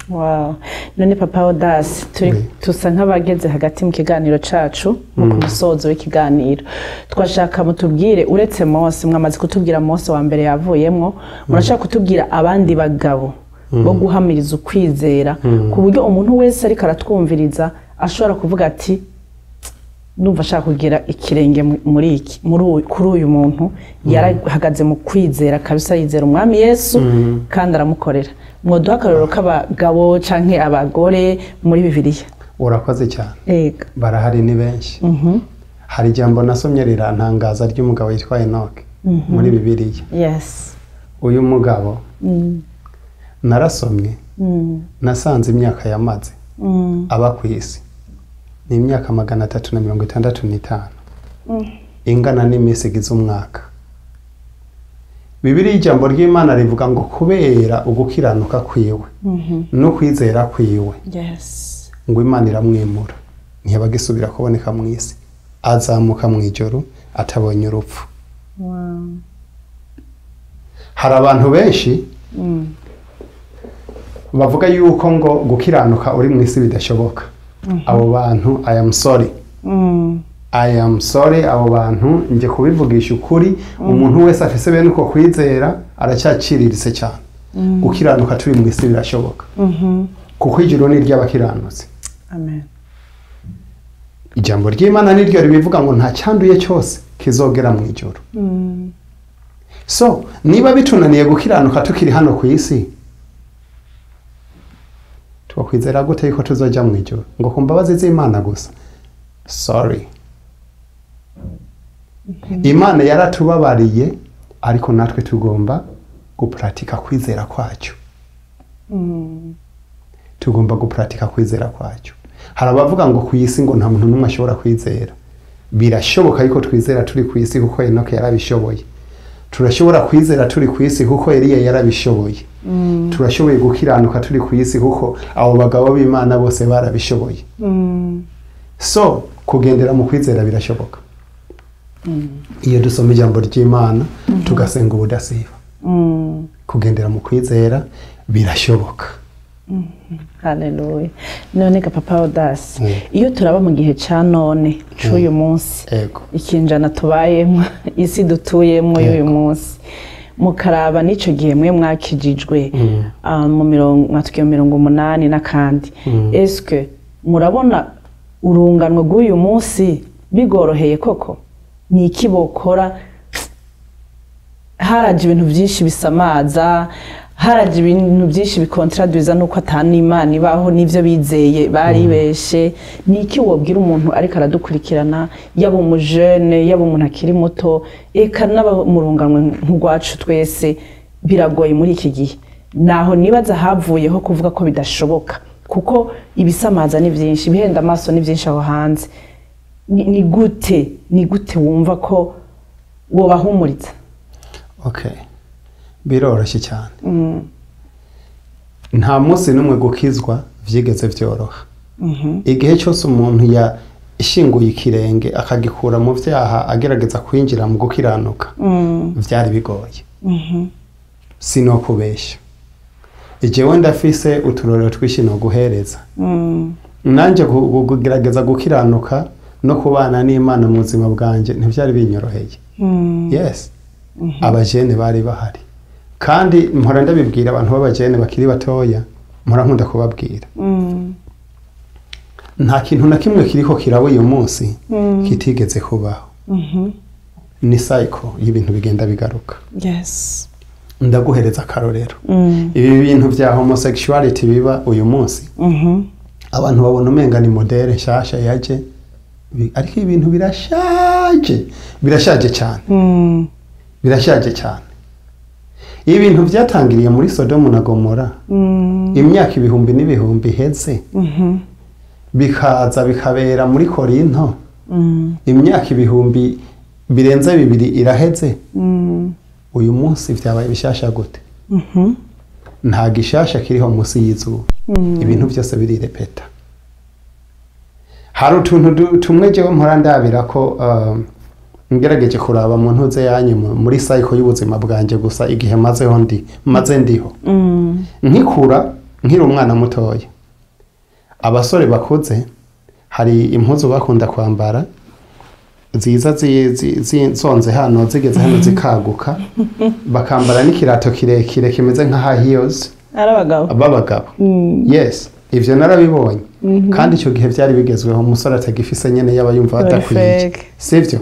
Wow. None Papa Odas, turi tusa nk'abageze hagati mu kiganiro cacu, mu ku musozo w'ikiganiro. Twashaka mutubwire, uretse Mose, mwamaze kutubwira Mose wa mbere yavuyemwo, murashaka kutubwira abandi bagabo bo guhamiriza ukwizera, ku buryo umuntu wese ariko aratwumviriza ashobora kuvuga ati ndumva ashaka kugira ikirenge muri iki muri kuri uyu muntu yarahagaze mu kwizera kabisa, yizera Umwami Yesu kandi aramukorera. Mwoduha akarorero k'abagabo canke abagore muri Bibiliya? Urakoze cyane. Ega. Barahari, ni benshi. Hari ijambo nasomye rirantangaza ry'umugabo yitwa Enoke muri Bibiliya. Uyu mugabo narasomye, nasanze imyaka yamaze aba ku isi ni imyaka 365, ingana n'iminsi igize umwaka. Bibiliya, ijambo ry'Imana rivuga ngo kubera ugukiranuka kwiwe no kwizera kwiwe, ngo Imana iramwimura, ntiyabagisubira kuboneka mu isi, azamuka mu ijoro atabonye urupfu. Hari abantu benshi bavuga yuko ngo gukiranuka uri mu isi bidashoboka. Abo bantu, I am sorry, I am sorry, abo bantu nje kubivugisha ukuri, umuntu wese afise bene uko kwizera aracyaciriritse cyane. Gukiranuka turi mu isi birashoboka, kuko ijuru ni iry'abakiranutsi. Amen. Ijambo ry'Imana niryo ribivuga ngo nta cyanduye cyose kizogera mu ijuru. So niba bitunaniye gukiranuka tukiri hano ku isi, twakwizera gute yuko tuzojya mu ijuru ngo ku mbabazi z'Imana gusa? Sorry, Imana yaratubabariye. Ariko natwe tugomba gupuratika kwizera kwacu. Tugomba gupuratika kwizera kwacu. Hari abavuga ngo ku isi ngo nta muntu n'umwe ashobora kwizera. Birashoboka yuko twizera turi ku isi kuko Enoke yarabishoboye. Turashobora kwizera turi ku isi kuko Eliya yarabishoboye. Turashoboye gukiranuka turi ku isi kuko abo bagabo b'Imana bose barabishoboye. So kugendera mu kwizera birashoboka. Iyo dusoma ijambo ry'Imana tugasenga ubudasiba. Kugendera mu kwizera birashoboka. Haleluya. None ga Papa Audace, iyo turaba mu gihe ca none c'uyu munsi, ikinjana tubayemo, isi dutuyemo y'uyu munsi, mukaraba n'ico gihe mwe mwakijijwe mu mirongo mwatukiye 80 n'akandi, eske murabona urunganwe rw'uyu munsi bigoroheye koko? Ni iki bokora? Haraje ibintu byinshi bisamaza, haraje ibintu byinshi bikontraduza nuko atani Imana ibaho n'ivyo bizeye baribeshe. Ni iki wobwira umuntu ariko aradukurikirana, yaba umujene, yaba umuntu akiri muto, eka n'abamurunganwe nk'urwacu twese? Biragoye muri iki gihe. Naho nibaza havuyeho kuvuga ko bidashoboka, kuko ibisamaza ni byinshi, ibihenda amaso ni byinshi aho hanze. Ni gute wumva ko wobahumuriza? Okay. Biroroshye cyane. Nta munsi n'umwe gukizwa vyigeze vyoroha. Igihe cyose umuntu yashinguye ikirenge akagikura mu vyaha agerageza kwinjira mu gukiranuka, vyari bigoye. Sinokubesha. Jewe ndafise uturorero twishi no guhereza. Nanje kugerageza gukiranuka no kubana n'Imana mu buzima bwanje ntivyari binyoroheye. Yes. Abajene bari bahari. Kandi mpora ndabibwira abantu b'abajene bakiri batoya, mpora nkunda kubabwira. Nta kintu na kimwe kiriko kiraba uyu munsi kitigeze kubaho. Ni cycle y'ibintu bigenda bigaruka. Yes. Ndaguhereza akarorero. Ibi bintu vya homosexuality biba uyu munsi. Abantu babona umenga ni modele nshasha yaje, ariko ibintu birashaje. Birashaje cyane. Birashaje cyane. Ibintu byatangiriye muri Sodomu na Gomora. Imyaka ibihumbi n'ibihumbi iheze. Bikaza bikabera muri Korinto. Imyaka ibihumbi birenze 2 iraheze. Uyu munsi vyabaye bishasha gute? Nta gishasha kiriho munsi y'izuba. Ibintu byose birirepeta. Hari utuntu tumwe jewe mpora ndabira ko ngerageje kuraba mu ntuze yanyu muri cycle y'ubuzima bwanje gusa igihe mazeho ndi maze ndiho. Nkikura nkiri umwana mutoya, abasore bakuze hari impuzu bakunda kwambara ziza zonze hano zigeze hano zikaguka, bakambara n'ikirato kirekire kimeze nka high heels. Arabagabo babagabo. Yes, ivyo narabibonye. Kandi icyo gihe byari bigezweho, umusore atagifise nyene yaba yumva adakwiye. Sivyo?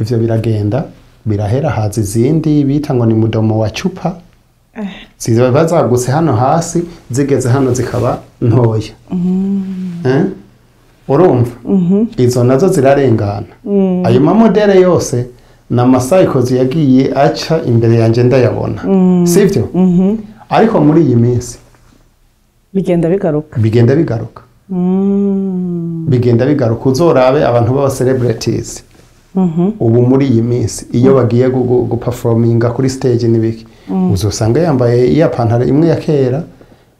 Ivyo biragenda birahera, haza izindi bita ngo ni mudomo wa chupa. Ziba bazagutse hano hasi zigeze hano zikaba ntoya. Urumva? Izo nazo zirarengana. Ayo mamodele yose na macycles yagiye aca imbere yanje ndayabona. Sivyo? Ariko muri iyi minsi bigenda bigaruka. Bigenda bigaruka. Bigenda bigaruka. Uzorabe abantu baba celebrities. Ubu muri iyi minsi iyo bagiye guperforminga kuri stage nibiki, uzosanga yambaye iya pantaro imwe ya kera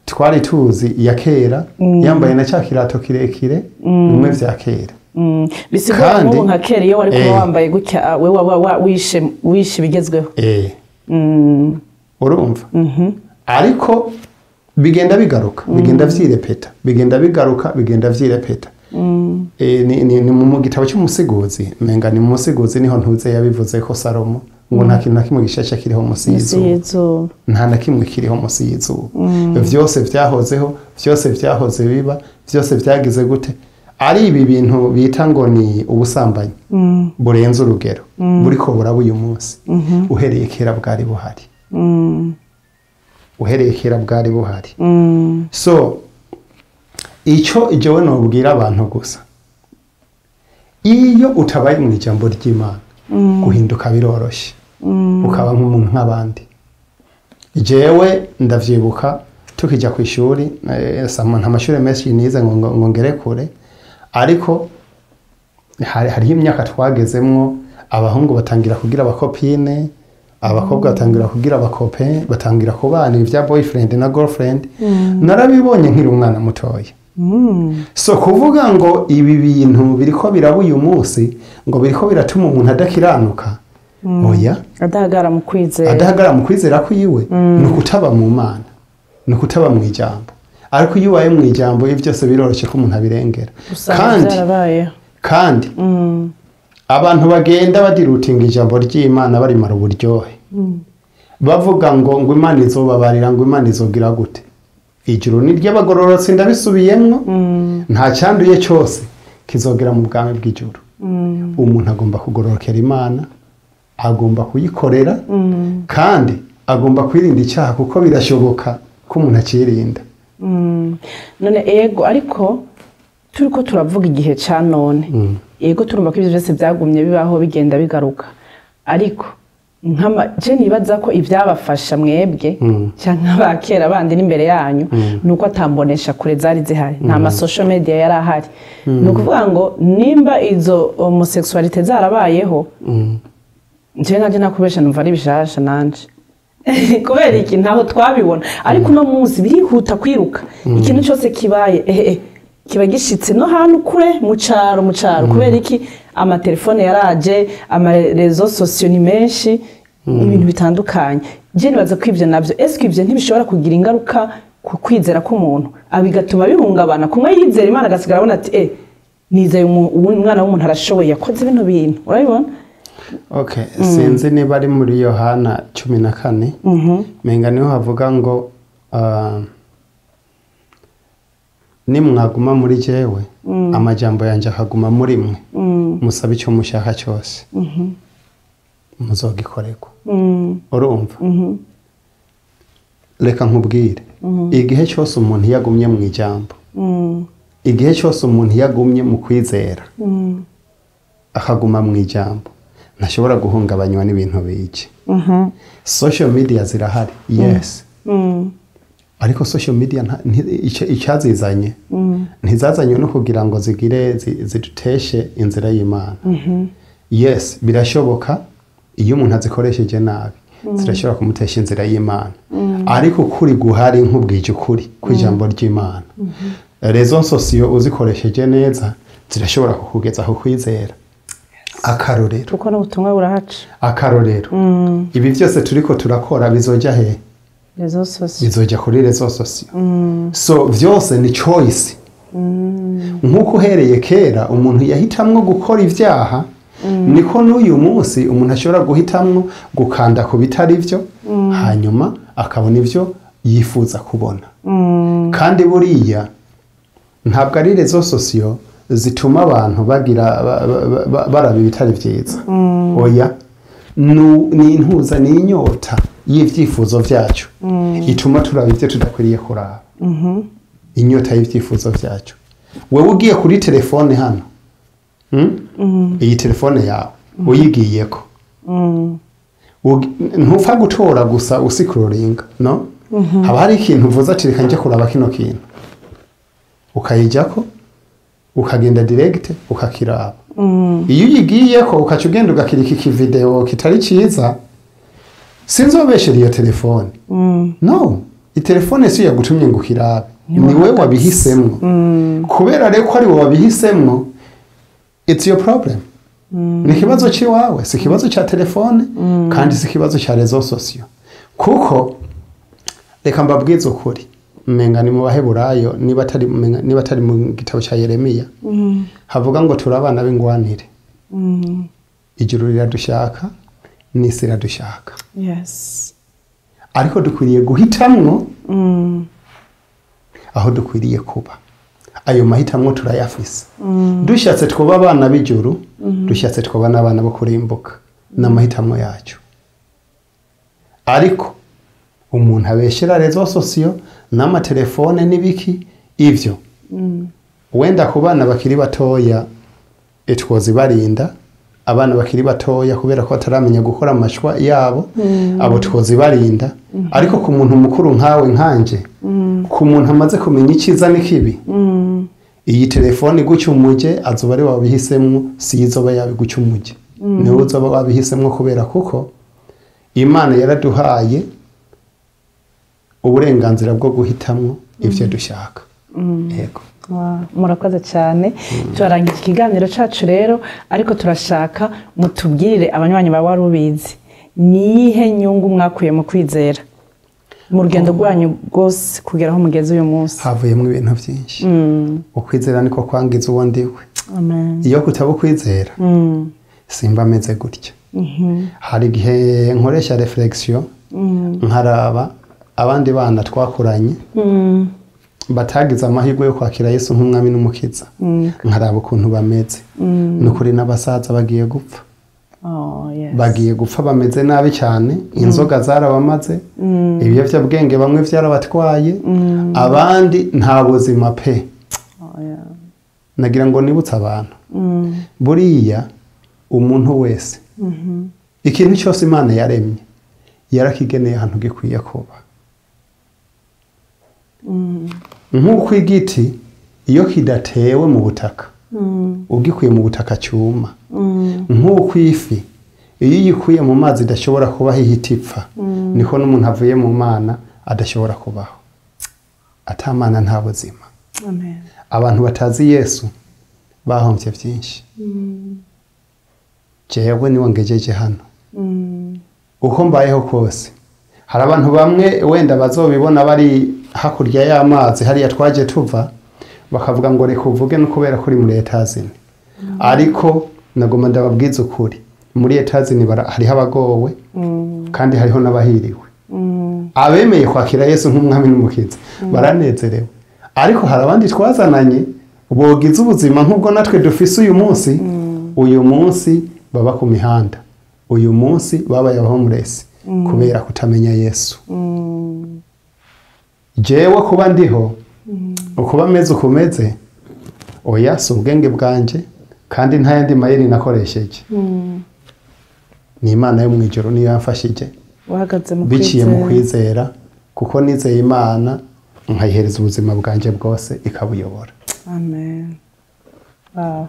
twari tuzi ya kera, yambaye na cya kirato kirekire bimwe vya kera. Bisigura ngo nka kera iyo wari kuba wambaye gutya we wishe bigezweho. Urumva? Ariko bigenda bigaruka, bigenda vyirepeta, bigenda bigaruka, bigenda vyirepeta. Ni mu gitabo cy'umusiguzi, menga ni mu musiguzi niho ntuze yabivuze ko Salomo ngo nta kintu na kimwe gishasha kiriho munsi y'izuba. Nta na kimwe kiriho munsi y'izuba. Vyose vyahozeho, vyose vyahoze biba, vyose vyagize gute. Ari ibi bintu bita ngo ni ubusambanyi burenze urugero, buriko buraba uyu munsi. Uhereye kera bwari buhari. Uhereye kera bwari buhari. So icyo jewe nobwira abantu gusa, iyo utabaye mu ijambo ry'Imana Guhinduka biroroshye, ukaba nk'umuntu nk'abandi. Jewe ndavyibuka tukijya ku ishuri, sama nta mashuri menshi nize ngo ngere kure, ariko hariho imyaka twagezemwo abahungu batangira kugira aba copine, abakobwa batangira kugira aba copain, batangira kubana ibya boyfriend na girlfriend. Narabibonye nkiri umwana mutoya. So kuvuga ngo ibi bintu biriko biraba uyu munsi, ngo biriko biratuma umuntu adakiranuka, oya. Adahagara mu kwizera. Adahagara mu kwizera kwiwe ni ukutaba mu Mana, ni ukutaba mu ijambo. Ariko iyo ubaye mu ijambo, ibi byose biroroshye ko umuntu abirengera. Usanga Kandi byarabayeho. kandi abantu bagenda badirutinga ijambo ry'Imana, barimara uburyohe, bavuga ngo Imana izobabarira, ngo Imana izogira gute. Ijuru ni ry'abagororotsi, ndabisubiyemwo. Nta cyanduye cyose kizogera mu bwami bw'ijuru. Umuntu agomba kugororokera Imana, agomba kuyikorera, kandi agomba kwirinda icyaha, kuko birashoboka ko umuntu akirinda. None ego, ariko turiko turavuga igihe ca none. Ego, turumva ko ivyo vyose byagumye bibaho, bigenda bigaruka, ariko nkama je nibaza ko ivyabafasha mwebwe canke abakera bandi n'imbere yanyu nuko atambonesha kure zari zihari, nta ma social media yari ahari. Ni ukuvuga ngo nimba izo homosexualité zarabayeho, njyewe nanje nakubesha numva ari bishasha nanje. Kubera iki? Ntaho twabibona. Ariko uno munsi birihuta kwiruka, ikintu cyose kibaye ehe kiba gishitse no hantu kure mu caro. Kubera iki? Amatelefone yaraje, ama réseaux sociaux ni menshi, ibintu bitandukanye. Je nibaza ko ivyo navyo, eske ivyo ntibishobora kugira ingaruka ku kwizera k'umuntu, bigatuma bihungabana kumwe yizera Imana, agasigara abona ati: "Nizeye umwana w'umuntu arashoboye, yakoze bino bintu"? Urabibona? Okay, sinzi niba ari muri Yohana 14, menga niho havuga ngo nimwaguma muri jewe, amajambo yanjye akaguma muri mwe, musabe icyo mushaka cyose, muzogikorerwa. Urumva, reka nkubwire, igihe cyose umuntu iyo agumye mu ijambo, igihe cyose umuntu iyo agumye mu kwizera, akaguma mu ijambo, ntashobora guhungabanywa n'ibintu bike. Social media zirahari, yes, ariko social media icyazizanye ntizazanywe no kugira ngo zigire ziduteshe inzira y'Imana. Yes, birashoboka, iyo umuntu azikoresheje nabi zirashobora kumutesha inzira y'Imana, ariko ukuri guhari, nkubwije ukuri kw'ijambo ry'Imana, réseaux sociaux uzikoresheje neza zirashobora kukugeza ku kwizera. Akarorero, Kuko n'ubutumwa burahaca. Akarorero, ibi byose turiko turakora bizojya hehe? Réseaux sociaux. Bizojya kuri réseaux sociaux. So vyose ni choice. Nk'uko uhereye kera umuntu yahitamwo gukora ibyaha, niko n'uyu munsi umuntu ashobora guhitamwo gukanda ku bitari byo, hanyuma akabona ibyo yifuza kubona. Kandi buriya ntabwo ari réseaux sociaux zituma abantu bagira baraba ibitari byiza, oya. Ni intuza, ni inyota y'ibyifuzo byacu ituma turaba ibyo tudakwiriye kuraba, inyota y'ibyifuzo byacu. Wewe ugiye kuri telefone hano, Iyi telefone yawe uyigiyeko, ntupfa gutora gusa usikuroringa, no haba hari ikintu uvuze ati: "Reka njye kuraba kino kintu", ukayijyako, ukagenda direct ukakiraba. Iyo uyigiyeko ukaca ugenda ugakirika iki video kitari cyiza, sinzobeshera iyo telefone. No itelefone si yagutumye ngo ukirabe, ni we wabihisemwo. Kubera rero ko ari wowe wabihisemwo, it's your problem, ni ikibazo cy'iwawe, si ikibazo cya telefone, kandi si ikibazo cya réseaux sociaux. Kuko reka mbabwize ukuri, menga ni mu Baheburayo, niba atari niba atari mu gitabo cya Yeremiya, havuga ngo turi abana b'ingwanire. Ijuru riradushaka n'isi iradushaka, ariko dukwiriye guhitamwo aho dukwiriye kuba. Ayo mahitamwo turayafise. Dushatse twoba abana b'ijuru, dushatse twoba n'abana bo kurimbuka, n'amahitamo yacu. Ariko umuntu abeshera réseaux sociaux n'amatelefone n'ibiki, ivyo wenda ku bana bakiri batoya itwozi barinda. Abana bakiri batoya, kubera ko bataramenya gukora amashwa yabo, abo twozibarinda. Ariko ku muntu mukuru nkawe, nkanje, ku muntu amaze kumenya icyiza n'ikibi, iyi telefone igucyumuje azoba ari wabihisemwo, si izoba yabigucyumuje, niwe uzoba wabihisemwo, kubera kuko Imana yaraduhaye uburenganzira bwo guhitamwo ivyo dushaka. Yego. Wow, murakoze cyane. Turarangiza ikiganiro cyacu rero, ariko turashaka mutubwirire abanywanyi ba Wari Ubizi, niyihe nyungu mwakuye mu kwizera mu rugendo rwanyu rwose kugera aho mugeze uyu munsi? Havuyemo ibintu byinshi. Ukwizera niko kwangiza uwo ndiwe. Amen. Iyo kutaba ukwizera, simba ameze gutya. Hari igihe nkoresha réflexion, nkaraba abandi bana twakuranye batagize amahirwe yo kwakira Yesu nk'umwami n'umukiza, nkaraba ukuntu bameze. Ni ukuri, n'abasaza bagiye gupfa. Oh, yes. Bagiye gupfa bameze nabi cyane. Inzoga zarabamaze, ibiyobyabwenge bamwe byarabatwaye, abandi nta buzima pe. Oh, yeah. Nagira ngo nibutse abantu, buriya umuntu wese, ikintu cyose Imana yaremye yarakigeneye ahantu gikwiye kuba. Nk'uko igiti iyo kidatewe mu butaka, ugikuye mu butaka cyuma, nk'uko ifi iyo uyikuye mu mazi idashobora kubaho, ihita ipfa, niko n'umuntu avuye mu Mana adashobora kubaho. Atamana nta buzima. Amen. Abantu batazi Yesu bahombye byinshi. Jewe niwe ngejeje hano. Uko mbayeho kose, hari abantu bamwe wenda bazobibona bari hakurya y'amazi hariya twaje tuva, bakavuga ngo reka uvuge no kubera kuri muri Etazini. Ariko nagoma ndababwiza ukuri, muri Etazini hariho abagowe kandi hariho n'abahiriwe. Abemeye kwakira Yesu nk'umwami n'umukiza baranezerewe, ariko hari abandi twazananye bogize ubuzima nk'ubwo natwe dufise uyu munsi, uyu munsi baba ku mihanda, uyu munsi babaye homeless kubera kutamenya Yesu. Jewe kuba ndiho, ukuba meze ukumeze, oya, si ubwenge bwanje, kandi nta yandi mayeri nakoresheje. Ni Imana yo mu ijuru niyo yamfashije. Wahagaze mu Biciye mu kwizera. Kwizera, kuko nizeye Imana nkayihereza ubuzima bwanjye bwose, ikabuyobora. Amen. Wow.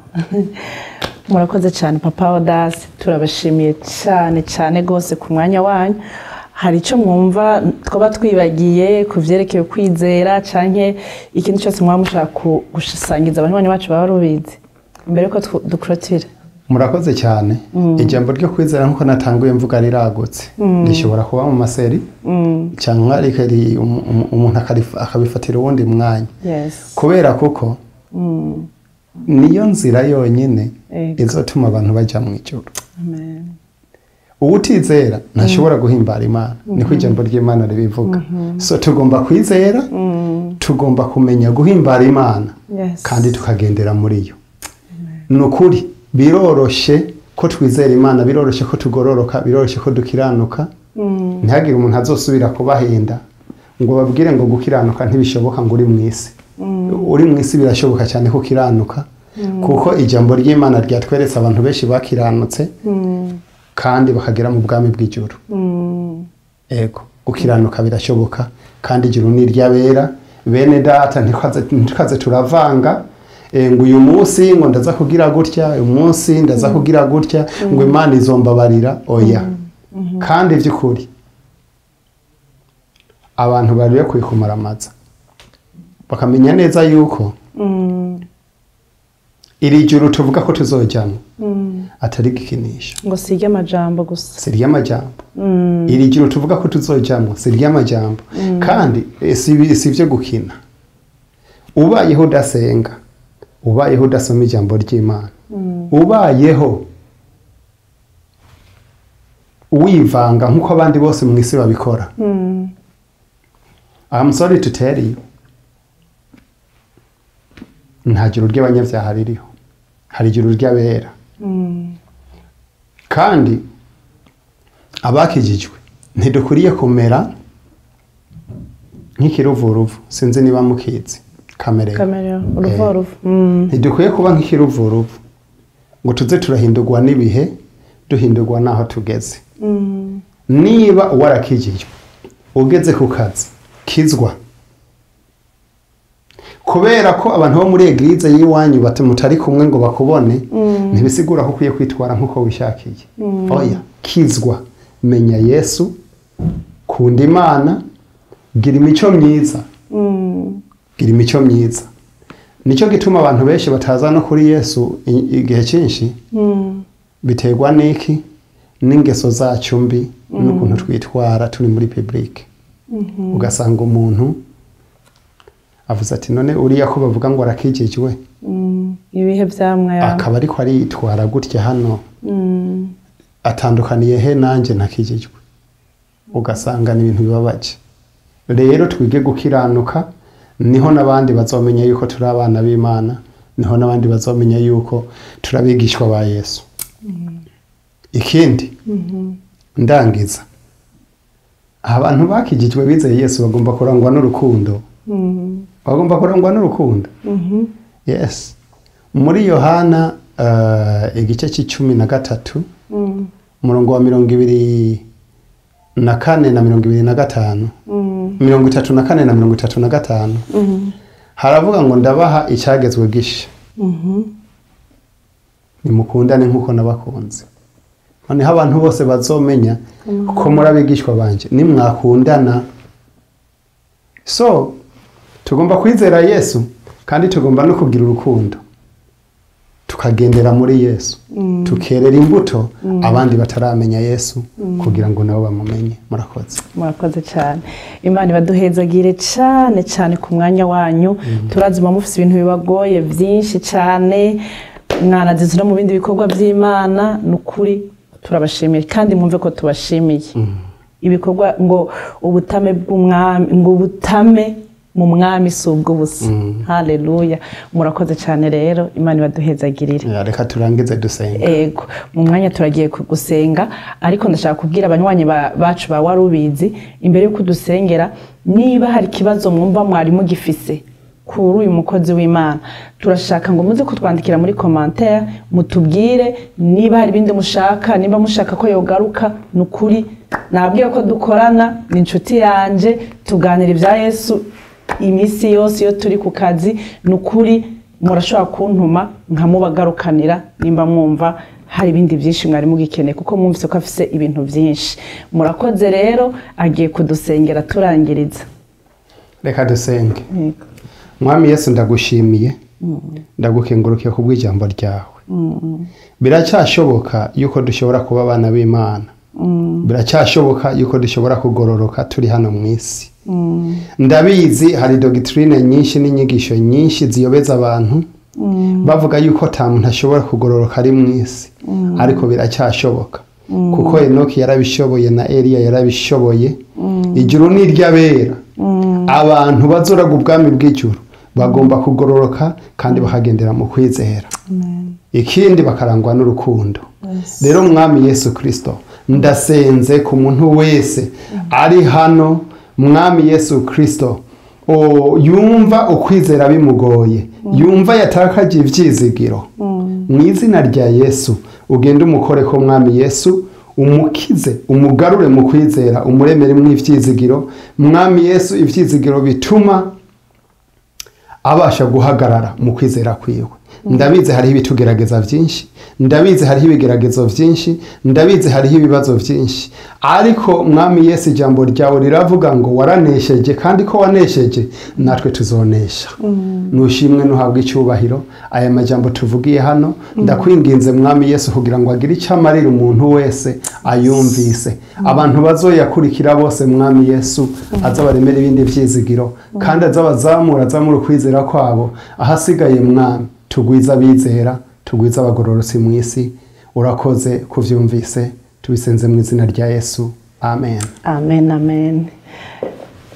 Murakoze cyane, Papa Odasi, turabashimiye cyane cyane rwose ku mwanya wanyu. Hari icyo mwumva twaba twibagiye ku byerekeye kwizera, canke ikintu cyose mwaba mushaka gusangiza abanywanyi bacu baba rubizi mbere yuko dukurotira? Murakoze cyane. Ijambo ryo kwizera, nk'uko natanguye mvuga, riragutse, rishobora kuba mu ma séries cyangwa umuntu akabifatira uwundi mwanya, kubera kuko niyo nzira yonyine izotuma abantu bajya mu ijuru. Amen. Uwutizera ntashobora guhimbara Imana, niko ijambo ry'Imana ribivuga. So tugomba kwizera, tugomba kumenya guhimbara Imana kandi tukagendera muri yo. Ni ukuri biroroshe ko twizera Imana, biroroshe ko tugororoka, biroroshe ko dukiranuka. Ntihagire umuntu azosubira kubahenda ngo babwire ngo gukiranuka ntibishoboka, ngo uri mu isi. Uri mu isi birashoboka cyane ko ukiranuka, kuko ijambo ry'Imana ryatweretse abantu benshi bakiranutse kandi bakagera mu bwami bw'ijuru. Ego, gukiranuka birashoboka, kandi ijuru ni iry'abera. Bene data, ntitwaze turavanga ngo uyu munsi ngo ndaza kugira gutya, uyu munsi ndaza kugira gutya, ngo Imana izombabarira. Oya. Kandi by'ukuri abantu bari bakwiye kumaramaza bakamenya neza yuko iri juru tuvuga ko tuzojyamo atari gikinisha. Ngo si iry'amajambo gusa. Si iry'amajambo. Iri juru tuvuga ko tuzojyamo si iry'amajambo, kandi si ibyo gukina. Ubayeho udasenga, ubayeho udasoma ijambo ry'Imana, ubayeho wivanga nk'uko abandi bose mu isi babikora, I'm sorry to tell you, nta juru ry'abanyabyaha ririho, hari ijuru ry'abera. Kandi abakijijwe ntidukwiriye kumera nk'ikiruvuruvu. Sinzi niba mukizi, caméléon. Caméléon, uruvuruvu. Ntidukwiye kuba nk'ikiruvuruvu. Ngo tuze turahindurwa n'ibihe, duhindurwa n'aho tugeze. Niba warakijijwe ugeze ku kazi, kizwa. Kubera ko abantu bo muri église y'iwanyu mutari kumwe ngo bakubone, ntibisigura ko ukwiye kwitwara nk'uko wishakiye. Oya, kizwa, menya Yesu, kunda Imana, gira imico myiza. Gira imico myiza. Nicyo gituma abantu benshi bataza no kuri Yesu igihe cyinshi. Biterwa n'iki? N'ingeso zacu mbi n'ukuntu twitwara turi muri public. Ugasanga umuntu avuze ati: "None uriya ko bavuga ngo arakijijwe, Ibihe vyamwa yawe. akaba ariko aritwara gutya hano, atandukaniye he nanjye ntakijijwe?" Ugasanga ni ibintu bibabaje. Rero twige gukiranuka, niho n'abandi bazomenya yuko turi abana b'Imana, niho n'abandi bazomenya yuko turi abigishwa ba Yesu. Ikindi ndangiza, abantu bakijijwe bizeye Yesu bagomba kurangwa n'urukundo. Bagomba kurangwa n'urukundo. Yes, muri Yohana igice c'13, umurongo wa 24 na 25, 34 na 35, haravuga ngo: "Ndabaha icyagezwe gisha, nimukundane nk'uko nabakunze. Noneho abantu bose bazomenya ko muri abigishwa banje nimwakundana." So tugomba kwizera Yesu, kandi tugomba no kugira urukundo, tukagendera muri Yesu, tukerera imbuto abandi bataramenya Yesu kugira ngo nabo bamumenye. Murakoze. Murakoze cyane. Imana ibaduhezagire cyane cyane ku mwanya wanyu. Turazi muba mufite ibintu bibagoye byinshi cyane, mwanazize no mu bindi bikorwa by'Imana. Ni ukuri turabashimiye, kandi mwumve ko tubashimiye ibikorwa. Ngo ubutame bw'umwami, ngo ubutame mu mwami si ubw'ubusa. Haleluya! Murakoze cyane rero, Imana ibaduhezagirire. Ya, reka turangize dusenga. Ego, mu mwanya turagiye gusenga, ariko ndashaka kubwira abanywanyi bacu ba Warubizi, imbere y'uko dusengera, niba hari ikibazo mwumva mwari mugifise kuri uyu mukozi w'Imana, turashaka ngo muze kutwandikira muri commentaire, mutubwire niba hari ibindi mushaka, niba mushaka ko yogaruka. Ni ukuri nababwira ko dukorana, ni inshuti yanje, tuganira ibya Yesu iminsi yose iyo turi ku kazi. Ni ukuri murashobora kuntuma nkamubagarukanira nimba mwumva hari ibindi byinshi mwari mugikeneye, kuko mwumvise ko afise ibintu byinshi. Murakoze rero, agiye kudusengera turangiriza. Reka dusenge. Mwami Yesu, ndagushimiye, ndagukengurukiye kubw'ijambo ryawe. Biracyashoboka yuko dushobora kuba abana b'Imana. Biracyashoboka yuko dushobora kugororoka turi hano mu isi. Ndabizi hari doctrine nyinshi n'inyigisho nyinshi ziyobeza abantu, bavuga yuko ata muntu ashobora kugororoka ari mu isi, ariko biracyashoboka, kuko Enoki yarabishoboye na Eliya yarabishoboye. Ijuru ni iry'abera. Abantu bazoraga ubwami bw'ijuru bagomba kugororoka kandi bakagendera mu kwizera, ikindi bakarangwa n'urukundo. Rero Mwami Yesu Kirisito, ndasenze ku muntu wese ari hano, Mwami Yesu Kirisito, yumva ukwizera bimugoye, yumva yatakaje ivyizigiro, mu izina rya Yesu ugende umukore ko, Mwami Yesu, umukize, umugarure mu kwizera, umuremere mu ivyizigiro, Mwami Yesu, ivyizigiro bituma abasha guhagarara mu kwizera kwiwe. Ndabizi hariho ibitugerageza byinshi, ndabizi hariho ibigeragezo byinshi, ndabizi hariho ibibazo byinshi, ariko Mwami Yesu, ijambo ryawe riravuga ngo waranesheje, kandi ko wanesheje natwe tuzonesha. Nushimwe, nuhabwe icyubahiro. Aya majambo tuvugiye hano, ndakwinginze Mwami Yesu kugira ngo agire icyo amarira umuntu wese ayumvise, abantu bazoyakurikira bose. Mwami Yesu, azabaremera ibindi vyizigiro, kandi azabazamura, azamura ukwizera kwabo. Ahasigaye Mwami, tugwiza abizera, tugwiza abagororotsi mu isi. Urakoze kuvyumvise, tubisenze mu izina rya Yesu, amen. Amen, amen.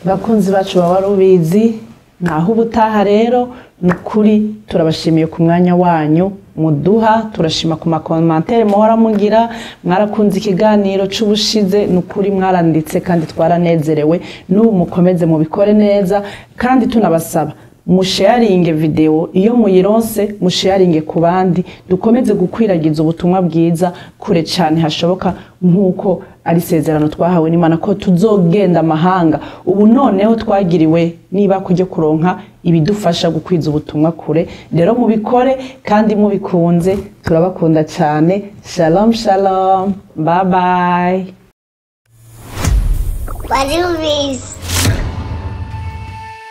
Bakunzi bacu baba Warubizi, naho ubutaha. Rero ni ukuri turabashimiye ku mwanya wanyu muduha, turashima ku ma commentaires muhora mugira. Mwarakunze ikiganiro c'ubushize, ni ukuri mwaranditse kandi twaranezerewe. N'ubu mukomeze mubikore neza, kandi tunabasaba Musharinge video iyo muyironse, musharinge ku bandi, dukomeze gukwiragiza ubutumwa bwiza kure cyane hashoboka, nk'uko ari isezerano twahawe n'Imana ko tuzogenda amahanga. Ubu noneho twagiriwe niba kujya kuronka ibidufasha gukwiza ubutumwa kure. Rero mubikore kandi mubikunze, turabakunda cyane. Shalom shalom, bye bye. Barumvise.